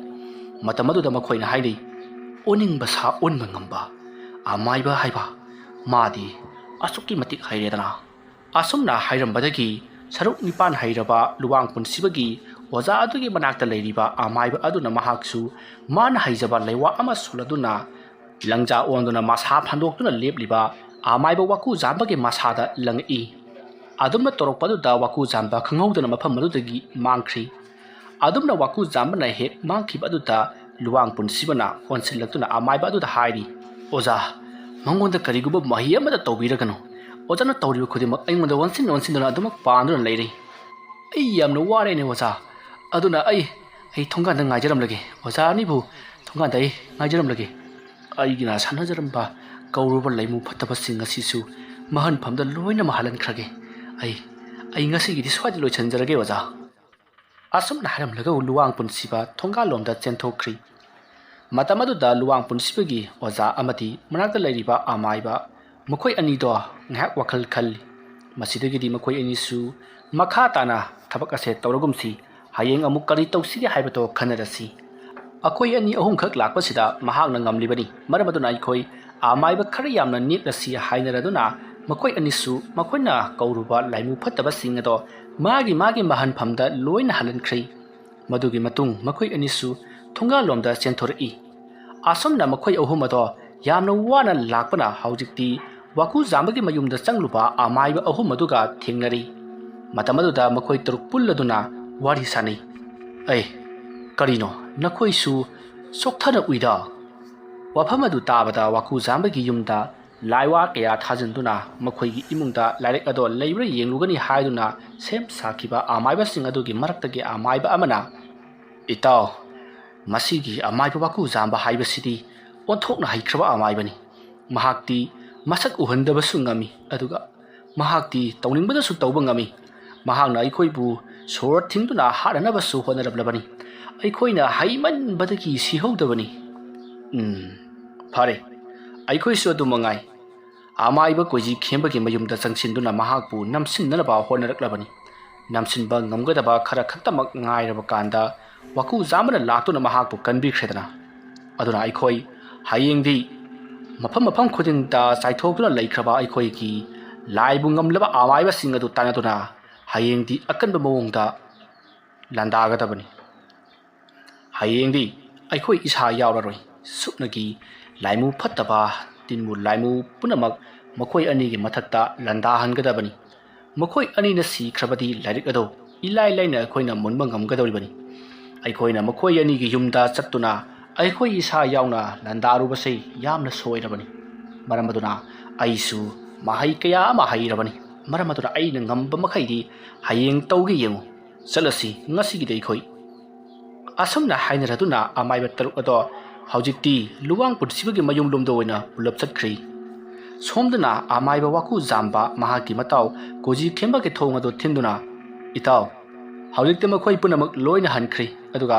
ꯃꯇꯝ ꯑꯗꯨꯗ ꯃꯈꯣꯏꯅ ꯍꯥꯏꯅꯩ, "ꯑꯣꯅꯤꯡꯕ ꯁꯥ ꯑꯣꯟꯕ ꯉꯝꯕ ꯑꯃꯥꯏꯕ ꯍꯥꯏꯕ, ꯃꯥꯗꯤ ꯑꯁꯨꯛꯀꯤ ꯃꯇꯤꯛ ꯍꯩꯔꯦꯗꯅ"꯫ ꯑꯁꯨꯝꯅ ꯍꯥꯏꯔꯝꯕꯗꯒꯤ ꯁꯔꯨꯛ ꯅꯤꯄꯥꯟ ꯍꯩꯔꯕ ꯂꯨꯋꯥꯡ ꯄꯨꯟꯁꯤꯕꯒꯤ ꯑꯣꯖꯥ ꯑꯗꯨꯒꯤ ꯃꯅꯥꯛꯇ ꯂꯩꯔꯤꯕ ꯑꯃꯥꯏꯕ ꯑꯗꯨꯅ ꯃꯍꯥꯛꯁꯨ ꯃꯥꯅ ꯍꯩꯖꯕ ꯂꯩꯋꯥ ꯑꯃ ꯁꯣꯜꯂꯗꯨꯅ ꯂꯪꯖꯥ ꯑꯣꯟꯗꯨꯅ ꯃꯁꯥ ꯐꯟꯗꯣꯛꯇꯨꯅ ꯂꯦꯞꯂꯤꯕ ꯑꯃꯥꯏꯕ ꯋꯥꯀꯨ ꯖꯥꯝꯕꯒꯤ ꯃꯁꯥꯗ ꯂꯪꯉꯛꯏ꯫ ꯑꯗꯨꯝꯅ ꯇꯧꯔꯛꯄ ꯑꯗꯨꯗ ꯋꯥꯀꯨ ꯖꯥꯝꯕ ꯈꯪꯍꯧꯗꯅ ꯃꯐꯝ ꯑꯗꯨꯗꯒꯤ ꯃꯥꯡꯈ꯭ꯔꯤ꯫ ꯑꯗꯨꯝꯅ ꯋꯥꯀꯨ ꯖꯥꯝꯕꯅ ꯍꯦꯛ ꯃꯥꯡꯈꯤꯕ ꯑꯗꯨꯗ ꯂꯨꯋꯥꯡ ꯄꯨꯟꯁꯤꯕꯅ ꯍꯣꯟꯁꯤꯜꯂꯛꯇꯨꯅ ꯑꯃꯥꯏꯕ ꯑꯗꯨꯗ ꯍꯥꯏꯔꯤ, "ꯑꯣꯖꯥ, ꯃꯉꯣꯟꯗ ꯀꯔꯤꯒꯨꯝꯕ ꯃꯍꯩ ꯑꯃꯠꯇ ꯇꯧꯕꯤꯔꯒꯅꯨ꯫ ꯑꯣꯖꯥꯅ ꯇꯧꯔꯤꯕ ꯈꯨꯗꯤꯡꯃꯛ ꯑꯩꯉꯣꯟꯗ ꯑꯣꯟꯁꯤꯟ ꯑꯣꯟꯁꯤꯟꯗꯨꯅ ꯑꯗꯨꯃꯛ ꯄꯥꯟꯗꯨꯅ ꯂꯩꯔꯦ꯫ ꯑꯩ ꯌꯥꯝꯅ ꯋꯥꯔꯦꯅꯦ ꯑꯣꯖꯥ꯫ ꯑꯗꯨꯅ ꯑꯩ, ꯑꯩ ꯊꯣꯡꯒꯥꯟꯗ ꯉꯥꯏꯖꯔꯝꯂꯒꯦ꯫ ꯑꯣꯖꯥ ꯑꯅꯤꯕꯨ ꯊꯣꯡꯒꯥꯟꯗ ꯑꯩ ꯉꯥꯏꯖꯔꯝꯂꯒꯦ꯫ ꯑꯩꯒꯤꯅ ꯁꯥꯟꯅꯖꯔꯝꯕ ꯀꯧꯔꯨꯕ ꯂꯩꯃꯨ ꯐꯠꯇꯕꯁꯤꯡ ꯑꯁꯤꯁꯨ ꯃꯍꯟꯐꯝꯗ ꯂꯣꯏꯅꯃꯛ ꯍꯜꯍꯟꯈ꯭ꯔꯒꯦ꯫ ꯑꯩ, ꯑꯩ ꯉꯁꯤꯒꯤꯗꯤ ꯁ꯭ꯋꯥꯏꯗ ꯂꯣꯏꯁꯤꯟꯖꯔꯒꯦ ꯑꯣꯖꯥ"꯫ ꯑꯁꯨꯝꯅ ꯍꯥꯏꯔꯝꯂꯒ ꯂꯨꯋꯥꯡ ꯄꯨꯟꯁꯤꯕ ꯊꯣꯡꯒꯥꯜꯂꯣꯝꯗ ꯆꯦꯟꯊꯣꯛꯈ꯭ꯔꯤ꯫ ꯃꯇꯝ ꯑꯗꯨꯗ ꯂꯨꯋꯥꯡ ꯄꯨꯟꯁꯤꯕꯒꯤ ꯑꯣꯖꯥ ꯑꯃꯗꯤ ꯃꯅꯥꯛꯇ ꯂꯩꯔꯤꯕ ꯑꯃꯥꯏꯕ, ꯃꯈꯣꯏ ꯑꯅꯤꯗꯣ ꯉꯥꯏꯍꯥꯛ ꯋꯥꯈꯜ ꯈꯜꯂꯤ꯫ ꯃꯁꯤꯗꯒꯤꯗꯤ ꯃꯈꯣꯏ ꯑꯅꯤꯁꯨ ꯃꯈꯥ ꯇꯥꯅ ꯊꯕꯛ ꯑꯁꯦ ꯇꯧꯔꯒꯨꯝꯁꯤ, ꯍꯌꯦꯡ ꯑꯃꯨꯛ ꯀꯔꯤ ꯇꯧꯁꯤꯒꯦ ꯍꯥꯏꯕꯗꯣ ꯈꯟꯅꯔꯁꯤ꯫ ꯑꯩꯈꯣꯏ ꯑꯅꯤ ꯑꯍꯨꯝꯈꯛ ꯂꯥꯛꯄꯁꯤꯗ ꯃꯍꯥꯛꯅ ꯉꯝꯂꯤꯕꯅꯤ꯫ ꯃꯔꯝ ꯑꯗꯨꯅ ꯑꯩꯈꯣꯏ ꯑꯃꯥꯏꯕ ꯈꯔ ꯌꯥꯝꯅ ꯅꯦꯛꯂꯁꯤ ꯍꯥꯏꯅꯔꯗꯨꯅ ꯃꯈꯣꯏ ꯑꯅꯤꯁꯨ ꯃꯈꯣꯏꯅ ꯀꯧꯔꯨꯕ ꯂꯥꯏꯃꯨ ꯐꯠꯇꯕꯁꯤꯡ ꯑꯗꯣ ꯃꯥꯒꯤ ꯃꯥꯒꯤ ꯃꯍꯟꯐꯝꯗ ꯂꯣꯏꯅ ꯍꯜꯍꯟꯈ꯭ꯔꯦ꯫ ꯃꯗꯨꯒꯤ ꯃꯇꯨꯡ ꯃꯈꯣꯏ ꯑꯅꯤꯁꯨ ꯊꯣꯡꯒꯥꯜꯂꯣꯝꯗ ꯆꯦꯟꯊꯣꯔꯛꯏ꯫ ꯑꯁꯨꯝꯅ ꯃꯈꯣꯏ ꯑꯍꯨꯝ ꯑꯗꯣ ꯌꯥꯝꯅ ꯋꯥꯅ ꯂꯥꯛꯄꯅ ꯍꯧꯖꯤꯛꯇꯤ ꯋꯥꯀꯨ ꯖꯥꯝꯕꯒꯤ ꯃꯌꯨꯝꯗ ꯆꯪꯂꯨꯕ ꯑꯃꯥꯏꯕ ꯑꯍꯨꯝ ꯑꯗꯨꯒ ꯊꯦꯡꯅꯔꯤ꯫ ꯃꯇꯝ ꯑꯗꯨꯗ ꯃꯈꯣꯏ ꯇꯔꯨꯛ ꯄꯨꯜꯂꯗꯨꯅ ꯋꯥꯔꯤ ꯁꯥꯅꯩ꯫ "ꯑꯦ, ꯀꯔꯤꯅꯣ, ꯅꯈꯣꯏꯁꯨ ꯆꯣꯛꯊꯅ ꯎꯏꯗ?" ꯋꯥꯐꯝ ꯑꯗꯨ ꯇꯥꯕꯗ ꯋꯥꯀꯨ ꯖꯥꯝꯕꯒꯤ ꯌꯨꯝꯗ ꯂꯥꯏꯋꯥ ꯀꯌꯥ ꯊꯥꯖꯤꯟꯗꯨꯅ ꯃꯈꯣꯏꯒꯤ ꯏꯃꯨꯡꯗ ꯂꯥꯏꯔꯤꯛ ꯑꯗꯣ ꯂꯩꯕ꯭ꯔꯥ ꯌꯦꯡꯂꯨꯒꯅꯤ ꯍꯥꯏꯗꯨꯅ ꯁꯦꯝ ꯁꯥꯈꯤꯕ ꯑꯃꯥꯏꯕꯁꯤꯡ ꯑꯗꯨꯒꯤ ꯃꯔꯛꯇꯒꯤ ꯑꯃꯥꯏꯕ ꯑꯃꯅ, "ꯏꯇꯥꯎ, ꯃꯁꯤꯒꯤ ꯑꯃꯥꯏꯕ ꯋꯥꯀꯨ ꯖꯥꯝꯕ ꯍꯥꯏꯕꯁꯤꯗꯤ ꯑꯣꯟꯊꯣꯛꯅ ꯍꯩꯈ꯭ꯔꯕ ꯑꯃꯥꯏꯕꯅꯤ꯫ ꯃꯍꯥꯛꯇꯤ ꯃꯁꯛ ꯎꯍꯟꯗꯕꯁꯨ ꯉꯝꯃꯤ, ꯑꯗꯨꯒ ꯃꯍꯥꯛꯇꯤ ꯇꯧꯅꯤꯡꯕꯗꯁꯨ ꯇꯧꯕ ꯉꯝꯃꯤ꯫ ꯃꯍꯥꯛꯅ ꯑꯩꯈꯣꯏꯕꯨ ꯁꯣꯔ ꯊꯤꯡꯗꯨꯅ ꯍꯥꯠꯅꯅꯕꯁꯨ ꯍꯣꯠꯅꯔꯛꯂꯕꯅꯤ꯫ ꯑꯩꯈꯣꯏꯅ ꯍꯩꯃꯟꯕꯗꯒꯤ ꯁꯤꯍꯧꯗꯕꯅꯤ"꯫ "ꯎꯝ, ꯐꯔꯦ, ꯑꯩꯈꯣꯏꯁꯨ ꯑꯗꯨ ꯃꯉꯥꯏ"꯫ ꯑꯃꯥꯏꯕ ꯀꯣꯏꯖꯤ ꯈꯦꯝꯕꯒꯤ ꯃꯌꯨꯝꯗ ꯆꯪꯁꯤꯟꯗꯨꯅ ꯃꯍꯥꯛꯄꯨ ꯅꯝꯁꯤꯟꯅꯅꯕ ꯍꯣꯠꯅꯔꯛꯂꯕꯅꯤ꯫ ꯅꯝꯁꯤꯟꯕ ꯉꯝꯒꯗꯕ ꯈꯔ ꯈꯛꯇꯃꯛ ꯉꯥꯏꯔꯕ ꯀꯥꯟꯗ ꯋꯥꯀꯨ ꯖꯥꯝꯕꯅ ꯂꯥꯛꯇꯨꯅ ꯃꯍꯥꯛꯄꯨ ꯀꯟꯕꯤꯈ꯭ꯔꯦꯗꯅ꯫ ꯑꯗꯨꯅ ꯑꯩꯈꯣꯏ ꯍꯌꯦꯡꯗꯤ ꯃꯐꯝ ꯃꯐꯝ ꯈꯨꯗꯤꯡꯗ ꯆꯥꯏꯊꯣꯛꯇꯨꯅ ꯂꯩꯈ꯭ꯔꯕ ꯑꯩꯈꯣꯏꯒꯤ ꯂꯥꯏꯕꯨ ꯉꯝꯂꯕ ꯑꯃꯥꯏꯕꯁꯤꯡ ꯑꯗꯨ ꯇꯥꯟꯅꯗꯨꯅ ꯍꯌꯦꯡꯗꯤ ꯑꯀꯟꯕ ꯃꯑꯣꯡꯗ ꯂꯥꯟꯗꯥꯒꯗꯕꯅꯤ꯫ ꯍꯌꯦꯡꯗꯤ ꯑꯩꯈꯣꯏ ꯏꯁꯥ ꯌꯥꯎꯔꯔꯣꯏ꯫ ꯁꯨꯞꯅꯒꯤ ꯂꯥꯏꯃꯨ ꯐꯠꯇꯕ, ꯇꯤꯟꯃꯨ ꯂꯥꯏꯃꯨ ꯄꯨꯝꯅꯃꯛ ꯃꯈꯣꯏ ꯑꯅꯤꯒꯤ ꯃꯊꯛꯇ ꯂꯥꯟꯗꯥꯍꯟꯒꯗꯕꯅꯤ꯫ ꯃꯈꯣꯏ ꯑꯅꯤꯅ ꯁꯤꯈ꯭ꯔꯕꯗꯤ ꯂꯥꯏꯔꯤꯛ ꯑꯗꯨ ꯏꯂꯥꯏ ꯂꯥꯏꯅ ꯑꯩꯈꯣꯏꯅ ꯃꯨꯟꯕ ꯉꯝꯒꯗꯧꯔꯤꯕꯅꯤ꯫ ꯑꯩꯈꯣꯏꯅ ꯃꯈꯣꯏ ꯑꯅꯤꯒꯤ ꯌꯨꯝꯗ ꯆꯠꯇꯨꯅ ꯑꯩꯈꯣꯏ ꯏꯁꯥ ꯌꯥꯎꯅ ꯂꯥꯟꯗꯥꯔꯨꯕꯁꯤ ꯌꯥꯝꯅ ꯁꯣꯏꯔꯕꯅꯤ꯫ ꯃꯔꯝ ꯑꯗꯨꯅ ꯑꯩꯁꯨ ꯃꯍꯩ ꯀꯌꯥ ꯑꯃ ꯍꯩꯔꯕꯅꯤ꯫ ꯃꯔꯝ ꯑꯗꯨꯅ ꯑꯩꯅ ꯉꯝꯕ ꯃꯈꯩꯗꯤ ꯍꯌꯦꯡ ꯇꯧꯒꯦ ꯌꯦꯡꯉꯨ꯫ ꯆꯠꯂꯁꯤ ꯉꯁꯤꯒꯤꯗꯤ ꯑꯩꯈꯣꯏ꯫ ꯑꯁꯨꯝꯅ ꯍꯥꯏꯅꯔꯗꯨꯅ ꯑꯃꯥꯏꯕ ꯇꯔꯨꯛ ꯑꯗꯣ ꯍꯧꯖꯤꯛꯇꯤ ꯂꯨꯋꯥꯡ ꯄꯨꯟꯁꯤꯕꯒꯤ ꯃꯌꯨꯝꯂꯣꯝꯗ ꯑꯣꯏꯅ ꯄꯨꯂꯞ ꯆꯠꯈ꯭ꯔꯤ꯫ ꯁꯣꯝꯗꯅ ꯑꯃꯥꯏꯕ ꯋꯥꯀꯨ ꯖꯥꯝꯕ ꯃꯍꯥꯛꯀꯤ ꯃꯇꯥꯎ ꯀꯣꯖꯤ ꯈꯦꯝꯕꯒꯤ ꯊꯣꯡ ꯑꯗꯨ ꯊꯤꯟꯗꯨꯅ, "ꯏꯇꯥꯎ, ꯍꯧꯖꯤꯛꯇꯤ ꯃꯈꯣꯏ ꯄꯨꯝꯅꯃꯛ ꯂꯣꯏꯅ ꯍꯟꯈ꯭ꯔꯤ꯫ ꯑꯗꯨꯒ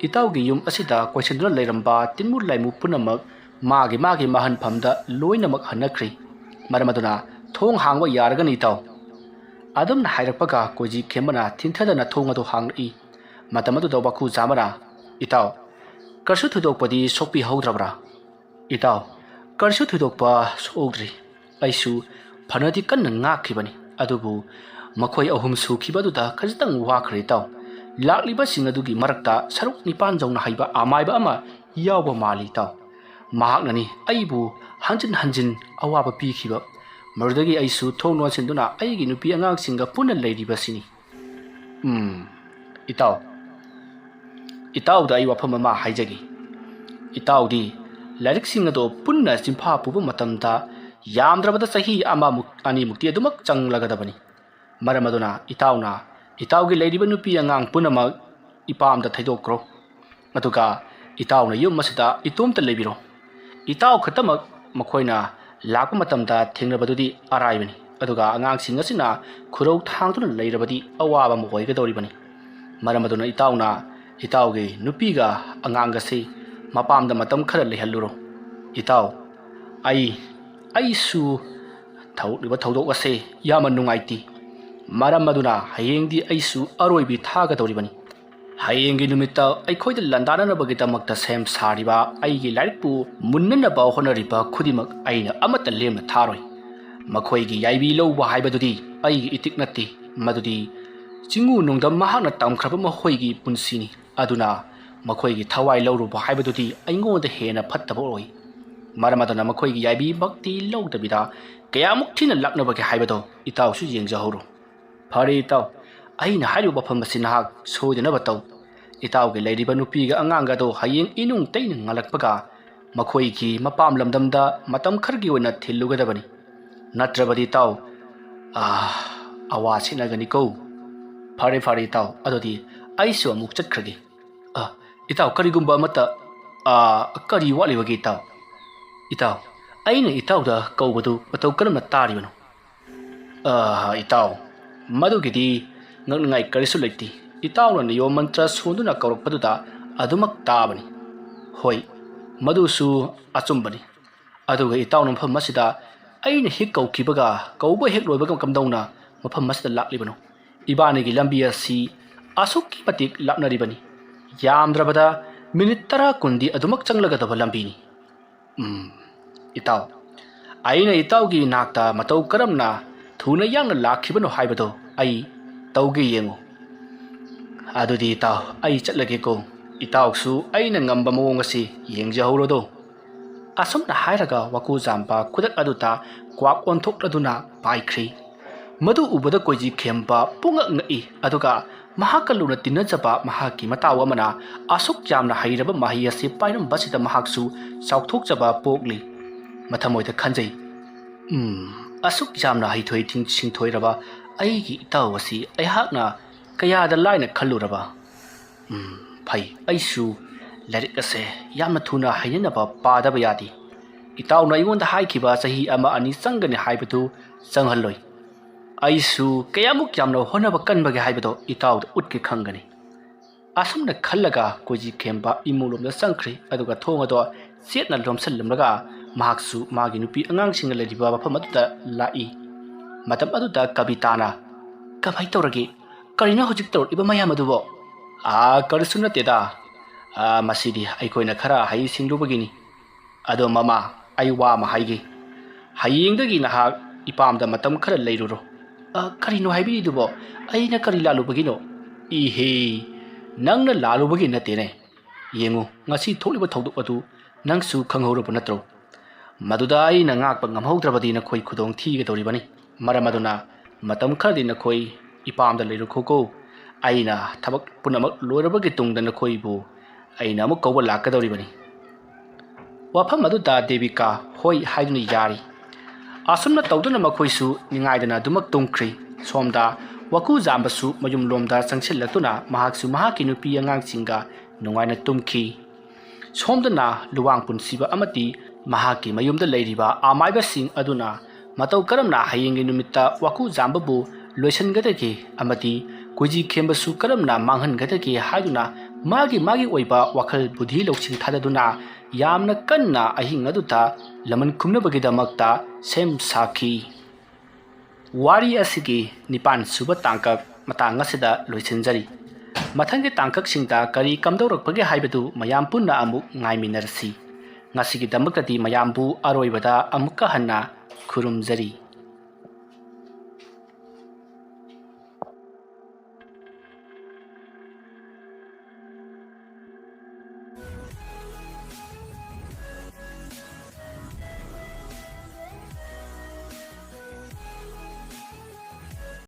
ꯏꯇꯥꯎꯒꯤ ꯌꯨꯝ ꯑꯁꯤꯗ ꯀꯣꯏꯁꯤꯟꯗꯨꯅ ꯂꯩꯔꯝꯕ ꯇꯤꯟꯃꯨ ꯂꯥꯏꯃꯨ ꯄꯨꯝꯅꯃꯛ ꯃꯥꯒꯤ ꯃꯥꯒꯤ ꯃꯍꯟꯐꯝꯗ ꯂꯣꯏꯅꯃꯛ ꯍꯟꯅꯈ꯭ꯔꯤ꯫ ꯃꯔꯝ ꯑꯗꯨꯅ ꯊꯣꯡ ꯍꯥꯡꯕ ꯌꯥꯔꯒꯅꯤ, ꯏꯇꯥꯎ꯫" ꯑꯗꯨꯝꯅ ꯍꯥꯏꯔꯛꯄꯒ ꯀꯣꯏꯖꯤ ꯈꯦꯝꯕꯅ ꯊꯤꯟꯊꯗꯅ ꯊꯣꯡ ꯑꯗꯨ ꯍꯥꯡꯂꯛꯏ꯫ ꯃꯇꯝ ꯑꯗꯨꯗ ꯋꯥꯀꯨ ꯖꯥꯝꯕꯅ, "ꯏꯇꯥꯎ, ꯀꯔꯤꯁꯨ ꯊꯣꯏꯗꯣꯛꯄꯗꯤ ꯁꯣꯛꯄꯤꯍꯧꯗ꯭ꯔꯕ꯭ꯔꯥ?" "ꯏꯇꯥꯎ, ꯀꯔꯤꯁꯨ ꯊꯣꯏꯗꯣꯛꯄ ꯁꯣꯛꯍꯧꯗ꯭ꯔꯤ꯫ ꯑꯩꯁꯨ ꯐꯅꯗꯤ ꯀꯟꯅ ꯉꯥꯛꯈꯤꯕꯅꯤ, ꯑꯗꯨꯕꯨ ꯃꯈꯣꯏ ꯑꯍꯨꯝ ꯁꯨꯈꯤꯕ ꯑꯗꯨꯗ ꯈꯖꯤꯛꯇꯪ ꯋꯥꯈ꯭ꯔꯦ, ꯏꯇꯥꯎ꯫ ꯂꯥꯛꯂꯤꯕꯁꯤꯡ ꯑꯗꯨꯒꯤ ꯃꯔꯛꯇ ꯁꯔꯨꯛ ꯅꯤꯄꯥꯟ ꯌꯧꯅ ꯍꯩꯕ ꯑꯃꯥꯏꯕ ꯑꯃ ꯌꯥꯎꯕ ꯃꯥꯜꯂꯤ, ꯏꯇꯥꯎ꯫ ꯃꯍꯥꯛꯅꯅꯤ ꯑꯩꯕꯨ ꯍꯟꯖꯤꯟ ꯍꯟꯖꯤꯟ ꯑꯋꯥꯕ ꯄꯤꯈꯤꯕ꯫ ꯃꯗꯨꯗꯒꯤ ꯑꯩꯁꯨ ꯊꯣꯡ ꯂꯣꯟꯁꯤꯟꯗꯨꯅ ꯑꯩꯒꯤ ꯅꯨꯄꯤ ꯑꯉꯥꯡꯁꯤꯡꯒ ꯄꯨꯟꯅ ꯂꯩꯔꯤꯕꯁꯤꯅꯤ꯫" ꯎꯝ, ꯏꯇꯥꯎ, ꯏꯇꯥꯎꯗ ꯑꯩ ꯋꯥꯐꯝ ꯑꯃ ꯍꯥꯏꯖꯒꯦ꯫ ꯏꯇꯥꯎꯗꯤ ꯂꯥꯏꯔꯤꯛꯁꯤꯡ ꯑꯗꯣ ꯄꯨꯟꯅ ꯆꯤꯟꯐꯥ ꯄꯨꯕ ꯃꯇꯝꯗ ꯌꯥꯝꯗ꯭ꯔꯕꯗ ꯆꯍꯤ ꯑꯃꯃꯨꯛ, ꯑꯅꯤꯃꯨꯛꯇꯤ ꯑꯗꯨꯃꯛ ꯆꯪꯂꯒꯗꯕꯅꯤ꯫ ꯃꯔꯝ ꯑꯗꯨꯅ ꯏꯇꯥꯎꯅ ꯏꯇꯥꯎꯒꯤ ꯂꯩꯔꯤꯕ ꯅꯨꯄꯤ ꯑꯉꯥꯡ ꯄꯨꯝꯅꯃꯛ ꯏꯄꯥꯝꯗ ꯊꯩꯗꯣꯛꯈ꯭ꯔꯣ꯫ ꯑꯗꯨꯒ ꯏꯇꯥꯎꯅ ꯌꯨꯝ ꯑꯁꯤꯗ ꯏꯇꯣꯝꯇ ꯂꯩꯕꯤꯔꯣ꯫ ꯏꯇꯥꯎ ꯈꯛꯇꯃꯛ ꯃꯈꯣꯏꯅ ꯂꯥꯛꯄ ꯃꯇꯝꯗ ꯊꯦꯡꯅꯕꯗꯨꯗꯤ ꯑꯔꯥꯏꯕꯅꯤ꯫ ꯑꯗꯨꯒ ꯑꯉꯥꯡꯁꯤꯡ ꯑꯁꯤꯅ ꯈꯨꯔꯧ ꯊꯥꯡꯗꯨꯅ ꯂꯩꯔꯕꯗꯤ ꯑꯋꯥꯕ ꯑꯃ ꯑꯣꯏꯒꯗꯧꯔꯤꯕꯅꯤ꯫ ꯃꯔꯝ ꯑꯗꯨꯅ ꯏꯇꯥꯎꯅ ꯏꯇꯥꯎꯒꯤ ꯅꯨꯄꯤꯒ ꯑꯉꯥꯡꯒꯁꯤ ꯃꯄꯥꯝꯗ ꯃꯇꯝ ꯈꯔ ꯂꯩꯍꯜꯂꯨꯔꯣ꯫ ꯏꯇꯥꯎ, ꯑꯩ, ꯑꯩꯁꯨ ꯊꯣꯛꯂꯤꯕ ꯊꯧꯗꯣꯛ ꯑꯁꯦ ꯌꯥꯝꯅ ꯅꯨꯡꯉꯥꯏꯇꯦ꯫ ꯃꯔꯝ ꯑꯗꯨꯅ ꯍꯌꯦꯡꯗꯤ ꯑꯩꯁꯨ ꯑꯔꯣꯏꯕꯤ ꯊꯥꯒꯗꯧꯔꯤꯕꯅꯤ꯫ ꯍꯌꯦꯡꯒꯤ ꯅꯨꯃꯤꯠꯇ ꯑꯩꯈꯣꯏꯗ ꯂꯥꯟꯗꯥꯅꯅꯕꯒꯤꯗꯃꯛꯇ ꯁꯦꯝ ꯁꯥꯔꯤꯕ ꯑꯩꯒꯤ ꯂꯥꯏꯔꯤꯛꯄꯨ ꯃꯨꯟꯅꯅꯕ ꯍꯣꯠꯅꯔꯤꯕ ꯈꯨꯗꯤꯡꯃꯛ ꯑꯩꯅ ꯑꯃꯠꯇ ꯂꯦꯝꯅ ꯊꯥꯔꯣꯏ꯫ ꯃꯈꯣꯏꯒꯤ ꯌꯥꯏꯕꯤ ꯂꯧꯕ ꯍꯥꯏꯕꯗꯨꯗꯤ ꯑꯩꯒꯤ ꯏꯇꯤꯛ ꯅꯠꯇꯦ꯫ ꯃꯗꯨꯗꯤ ꯆꯤꯡꯉꯨ ꯅꯨꯡꯗꯝ ꯃꯍꯥꯛꯅ ꯇꯝꯈ꯭ꯔꯕ ꯃꯈꯣꯏꯒꯤ ꯄꯨꯟꯁꯤꯅꯤ꯫ ꯑꯗꯨꯅ ꯃꯈꯣꯏꯒꯤ ꯊꯋꯥꯏ ꯂꯧꯔꯨꯕ ꯍꯥꯏꯕꯗꯨꯗꯤ ꯑꯩꯉꯣꯟꯗ ꯍꯦꯟꯅ ꯐꯠꯇꯕ ꯑꯣꯏ꯫ ꯃꯔꯝ ꯑꯗꯨꯅ ꯃꯈꯣꯏꯒꯤ ꯌꯥꯏꯕꯤꯃꯛꯇꯤ ꯂꯧꯗꯕꯤꯗ ꯀꯌꯥꯃꯨꯛ ꯊꯤꯅ ꯂꯥꯛꯅꯕꯒꯦ ꯍꯥꯏꯕꯗꯣ ꯏꯇꯥꯎꯁꯨ ꯌꯦꯡꯖꯍꯧꯔꯣ꯫ ꯐꯔꯦ ꯏꯇꯥꯎ, ꯑꯩꯅ ꯍꯥꯏꯔꯤꯕ ꯋꯥꯐꯝ ꯑꯁꯤ ꯅꯍꯥꯛ ꯁꯣꯏꯗꯅꯕ ꯇꯧ꯫ ꯏꯇꯥꯎꯒꯤ ꯂꯩꯔꯤꯕ ꯅꯨꯄꯤꯒ ꯑꯉꯥꯡꯒꯗꯣ ꯍꯌꯦꯡ ꯏꯅꯨꯡ ꯇꯩꯅ ꯉꯥꯜꯂꯛꯄꯒ ꯃꯈꯣꯏꯒꯤ ꯃꯄꯥꯝ ꯂꯝꯗꯝꯗ ꯃꯇꯝ ꯈꯔꯒꯤ ꯑꯣꯏꯅ ꯊꯤꯜꯂꯨꯒꯗꯕꯅꯤ꯫ ꯅꯠꯇ꯭ꯔꯕꯗꯤ ꯏꯇꯥꯎ, ꯑꯥ, ꯑꯋꯥ ꯁꯤꯠꯅꯒꯅꯤꯀꯣ꯫ ꯐꯔꯦ, ꯐꯔꯦ ꯏꯇꯥꯎ, ꯑꯗꯨꯗꯤ ꯑꯩꯁꯨ ꯑꯃꯨꯛ ꯆꯠꯈ꯭ꯔꯒꯦ꯫ ꯑ, ꯏꯇꯥꯎ, ꯀꯔꯤꯒꯨꯝꯕ ꯑꯃꯠꯇ, ꯑ, ꯀꯔꯤ ꯋꯥꯠꯂꯤꯕꯒꯦ ꯏꯇꯥꯎ? ꯏꯇꯥꯎ, ꯑꯩꯅ ꯏꯇꯥꯎꯗ ꯀꯧꯕꯗꯨ ꯃꯇꯧ ꯀꯔꯝꯅ ꯇꯥꯔꯤꯕꯅꯣ? ꯑ, ꯏꯇꯥꯎ, ꯃꯗꯨꯒꯤꯗꯤ ꯉꯛꯅꯤꯡꯉꯥꯏ ꯀꯔꯤꯁꯨ ꯂꯩꯇꯦ꯫ ꯏꯇꯥꯎꯅ ꯅꯤꯌꯣꯝ ꯃꯟꯇ꯭ꯔ ꯁꯣꯟꯗꯨꯅ ꯀꯧꯔꯛꯄꯗꯨꯗ ꯑꯗꯨꯃꯛ ꯇꯥꯕꯅꯤ꯫ ꯍꯣꯏ, ꯃꯗꯨꯁꯨ ꯑꯆꯨꯝꯕꯅꯤ꯫ ꯑꯗꯨꯒ ꯏꯇꯥꯎꯅ ꯃꯐꯝ ꯑꯁꯤꯗ ꯑꯩꯅ ꯍꯦꯛ ꯀꯧꯈꯤꯕꯒ ꯀꯧꯕ ꯍꯦꯛ ꯂꯣꯏꯕꯒ ꯀꯝꯗꯧꯅ ꯃꯐꯝ ꯑꯁꯤꯗ ꯂꯥꯛꯂꯤꯕꯅꯣ? ꯏꯕꯥꯅꯤꯒꯤ ꯂꯝꯕꯤ ꯑꯁꯤ ꯑꯁꯨꯛꯀꯤ ꯃꯇꯤꯛ ꯂꯥꯞꯅꯔꯤꯕꯅꯤ꯫ ꯌꯥꯝꯗ꯭ꯔꯕꯗ ꯃꯤꯅꯤꯠ ꯇꯔꯥ ꯀꯨꯟꯗꯤ ꯑꯗꯨꯃꯛ ꯆꯪꯂꯒꯗꯕ ꯂꯝꯕꯤꯅꯤ꯫ ꯎꯝ, ꯏꯇꯥꯎ, ꯑꯩꯅ ꯏꯇꯥꯎꯒꯤ ꯏꯅꯥꯛꯇ ꯃꯇꯧ ꯀꯔꯝꯅ ꯊꯨꯅ ꯌꯥꯡꯅ ꯂꯥꯛꯈꯤꯕꯅꯣ ꯍꯥꯏꯕꯗꯣ ꯑꯩ ꯇꯧꯒꯦ, ꯌꯦꯡꯉꯨ꯫ ꯑꯗꯨꯗꯤ ꯏꯇꯥꯎ, ꯑꯩ ꯆꯠꯂꯒꯦꯀꯣ꯫ ꯏꯇꯥꯎꯁꯨ ꯑꯩꯅ ꯉꯝꯕ ꯃꯑꯣꯡ ꯑꯁꯤ ꯌꯦꯡꯖꯍꯧꯔꯣꯗꯣ꯫ ꯑꯁꯨꯝꯅ ꯍꯥꯏꯔꯒ ꯋꯥꯀꯨꯖꯥꯝꯕ ꯈꯨꯗꯛ ꯑꯗꯨꯗ ꯀ꯭ꯋꯥꯛ ꯑꯣꯟꯊꯣꯛꯂꯗꯨꯅ ꯄꯥꯏꯈ꯭ꯔꯤ꯫ ꯃꯗꯨ ꯎꯕꯗ ꯀꯣꯏꯖꯤ ꯈꯦꯝꯕ ꯄꯨꯡꯉꯛ ꯉꯛꯏ, ꯑꯗꯨꯒ ꯃꯍꯥꯛꯀ ꯂꯨꯅ ꯇꯤꯟꯅꯖꯕ ꯃꯍꯥꯛꯀꯤ ꯃꯇꯥꯎ ꯑꯃꯅ ꯑꯁꯨꯛ ꯌꯥꯝꯅ ꯍꯩꯔꯕ ꯃꯍꯩ ꯑꯁꯤ ꯄꯥꯏꯔꯝꯕꯁꯤꯗ ꯃꯍꯥꯛꯁꯨ ꯆꯥꯎꯊꯣꯛꯆꯕ ꯄꯣꯛꯂꯤ꯫ ꯃꯊꯃꯣꯏꯗ ꯈꯟꯖꯩ, "ꯎꯝ, ꯑꯁꯨꯛ ꯌꯥꯝꯅ ꯍꯩꯊꯣꯏ ꯊꯤꯡ-, ꯁꯤꯡꯊꯣꯏꯔꯕ ꯑꯩꯒꯤ ꯏꯇꯥꯎ ꯑꯁꯤ ꯑꯩꯍꯥꯛꯅ ꯀꯌꯥꯗ ꯂꯥꯏꯅ ꯈꯜꯂꯨꯔꯕ꯫ ꯎꯝ, ꯐꯩ, ꯑꯩꯁꯨ ꯂꯥꯏꯔꯤꯛ ꯑꯁꯦ ꯌꯥꯝꯅ ꯊꯨꯅ ꯍꯩꯅꯅꯕ ꯄꯥꯗꯕ ꯌꯥꯗꯦ꯫ ꯏꯇꯥꯎꯅ ꯑꯩꯉꯣꯟꯗ ꯍꯥꯏꯈꯤꯕ ꯆꯍꯤ ꯑꯃ ꯑꯅꯤ ꯆꯪꯒꯅꯤ ꯍꯥꯏꯕꯗꯨ ꯆꯪꯍꯜꯂꯣꯏ꯫ ꯑꯩꯁꯨ ꯀꯌꯥꯃꯨꯛ ꯌꯥꯝꯅ ꯍꯣꯠꯅꯕ ꯀꯟꯕꯒꯦ ꯍꯥꯏꯕꯗꯣ ꯏꯇꯥꯎꯗ ꯎꯠꯀꯦ ꯈꯪꯒꯅꯤ"꯫ ꯑꯁꯨꯝꯅ ꯈꯜꯂꯒ ꯀꯣꯏꯖꯤ ꯈꯦꯝꯕ ꯏꯃꯨꯡꯂꯣꯝꯗ ꯆꯪꯈ꯭ꯔꯦ, ꯑꯗꯨꯒ ꯊꯣꯡ ꯑꯗꯣ ꯆꯦꯠꯅ ꯂꯣꯟꯁꯤꯜꯂꯝꯂꯒ ꯃꯍꯥꯛꯁꯨ ꯃꯥꯒꯤ ꯅꯨꯄꯤ ꯑꯉꯥꯡꯁꯤꯡꯒ ꯂꯩꯔꯤꯕ ꯃꯐꯝ ꯑꯗꯨꯗ ꯂꯥꯛꯏ꯫ ꯃꯇꯝ ꯑꯗꯨꯗ ꯀꯕꯤꯇꯥꯅ, "ꯀꯃꯥꯏ ꯇꯧꯔꯒꯦ? ꯀꯔꯤꯅꯣ ꯍꯧꯖꯤꯛ ꯇꯧꯔꯛꯂꯤꯕ ꯃꯌꯥꯝ ꯑꯗꯨꯕꯣ?" "ꯑꯥ, ꯀꯔꯤꯁꯨ ꯅꯠꯇꯦꯗ꯫ ꯑꯥ, ꯃꯁꯤꯗꯤ ꯑꯩꯈꯣꯏꯅ ꯈꯔ ꯍꯩ ꯁꯤꯡꯂꯨꯕꯒꯤꯅꯤ꯫ ꯑꯗꯣ ꯃꯃꯥ, ꯑꯩ ꯋꯥ ꯑꯃ ꯍꯥꯏꯒꯦ꯫ ꯍꯌꯦꯡꯗꯒꯤ ꯅꯍꯥꯛ ꯏꯄꯥꯝꯗ ꯃꯇꯝ ꯈꯔ ꯂꯩꯔꯨꯔꯣ"꯫ "ꯑ, ꯀꯔꯤꯅꯣ ꯍꯥꯏꯕꯤꯔꯤꯗꯨꯕꯣ? ꯑꯩꯅ ꯀꯔꯤ ꯂꯥꯜꯂꯨꯕꯒꯤꯅꯣ?" "ꯏꯍꯦ, ꯅꯪꯅ ꯂꯥꯜꯂꯨꯕꯒꯤ ꯅꯠꯇꯦꯅꯦ꯫ ꯌꯦꯡꯉꯨ, ꯉꯁꯤ ꯊꯣꯛꯂꯤꯕ ꯊꯧꯗꯣꯛ ꯑꯗꯨ ꯅꯪꯁꯨ ꯈꯪꯍꯧꯔꯕ ꯅꯠꯇ꯭ꯔꯣ? ꯃꯗꯨꯗ ꯑꯩꯅ ꯉꯥꯛꯄ ꯉꯝꯍꯧꯗ꯭ꯔꯕꯗꯤ ꯅꯈꯣꯏ ꯈꯨꯗꯣꯡ ꯊꯤꯒꯗꯧꯔꯤꯕꯅꯤ꯫ ꯃꯔꯝ ꯑꯗꯨꯅ ꯃꯇꯝ ꯈꯔꯗꯤ ꯅꯈꯣꯏ ꯏꯄꯥꯝꯗ ꯂꯩꯔꯨꯈꯣꯀꯣ꯫ ꯑꯩꯅ ꯊꯕꯛ ꯄꯨꯝꯅꯃꯛ ꯂꯣꯏꯔꯕꯒꯤ ꯇꯨꯡꯗ ꯅꯈꯣꯏꯕꯨ ꯑꯩꯅ ꯑꯃꯨꯛ ꯀꯧꯕ ꯂꯥꯛꯀꯗꯧꯔꯤꯕꯅꯤ꯫ ꯋꯥꯐꯝ ꯑꯗꯨꯗ ꯗꯦꯕꯤꯀꯥ ꯍꯣꯏ ꯍꯥꯏꯗꯨꯅ ꯌꯥꯔꯤ꯫ ꯑꯁꯨꯝꯅ ꯇꯧꯗꯨꯅ ꯃꯈꯣꯏꯁꯨ ꯅꯤꯡꯉꯥꯏꯗꯅ ꯑꯗꯨꯃꯛ ꯇꯨꯝꯈ꯭ꯔꯤ꯫ ꯁꯣꯝꯗ ꯋꯥꯀꯨ ꯖꯥꯝꯕꯁꯨ ꯃꯌꯨꯝꯂꯣꯝꯗ ꯆꯪꯁꯤꯜꯂꯛꯇꯨꯅ ꯃꯍꯥꯛꯁꯨ ꯃꯍꯥꯛꯀꯤ ꯅꯨꯄꯤ ꯑꯉꯥꯡꯁꯤꯡꯒ ꯅꯨꯡꯉꯥꯏꯅ ꯇꯨꯝꯈꯤ꯫ ꯁꯣꯝꯗꯅ ꯂꯨꯋꯥꯡ ꯄꯨꯟꯁꯤꯕ ꯑꯃꯗꯤ ꯃꯍꯥꯛꯀꯤ ꯃꯌꯨꯝꯗ ꯂꯩꯔꯤꯕ ꯑꯃꯥꯏꯕꯁꯤꯡ ꯑꯗꯨꯅ ꯃꯇꯧ ꯀꯔꯝꯅ ꯍꯌꯦꯡꯒꯤ ꯅꯨꯃꯤꯠꯇ ꯋꯥꯀꯨ ꯖꯥꯝꯕꯕꯨ ꯂꯣꯏꯁꯤꯟꯒꯗꯒꯦ ꯑꯃꯗꯤ ꯀꯨꯏꯖꯤ ꯈꯦꯝꯕꯁꯨ ꯀꯔꯝꯅ ꯃꯥꯡꯍꯟꯒꯗꯒꯦ ꯍꯥꯏꯗꯨꯅ ꯃꯥꯒꯤ ꯃꯥꯒꯤ ꯑꯣꯏꯕ ꯋꯥꯈꯜ ꯕꯨꯙꯤ ꯂꯧꯁꯤꯡ ꯊꯥꯗꯗꯨꯅ ꯌꯥꯝꯅ ꯀꯟꯅ ꯑꯍꯤꯡ ꯑꯗꯨꯗ ꯂꯃꯟ ꯈꯨꯝꯅꯕꯒꯤꯗꯃꯛꯇ ꯁꯦꯝ ꯁꯥꯈꯤ꯫ ꯋꯥꯔꯤ ꯑꯁꯤꯒꯤ ꯅꯤꯄꯥꯟ ꯁꯨꯕ ꯇꯥꯡꯀꯛ ꯃꯇꯥꯡ ꯑꯁꯤꯗ ꯂꯣꯏꯁꯤꯟꯖꯔꯤ꯫ ꯃꯊꯪꯒꯤ ꯇꯥꯡꯀꯛꯁꯤꯡꯗ ꯀꯔꯤ ꯀꯝꯗꯧꯔꯛꯄꯒꯦ ꯍꯥꯏꯕꯗꯨ ꯃꯌꯥꯝ ꯄꯨꯟꯅ ꯑꯃꯨꯛ ꯉꯥꯏꯃꯤꯟꯅꯔꯁꯤ꯫ ꯉꯁꯤꯒꯤꯗꯃꯛꯇꯗꯤ ꯃꯌꯥꯝꯕꯨ ꯑꯔꯣꯏꯕꯗ ꯑꯃꯨꯛꯀ ꯍꯟꯅ ꯈꯨꯔꯨꯝꯖꯔꯤ꯫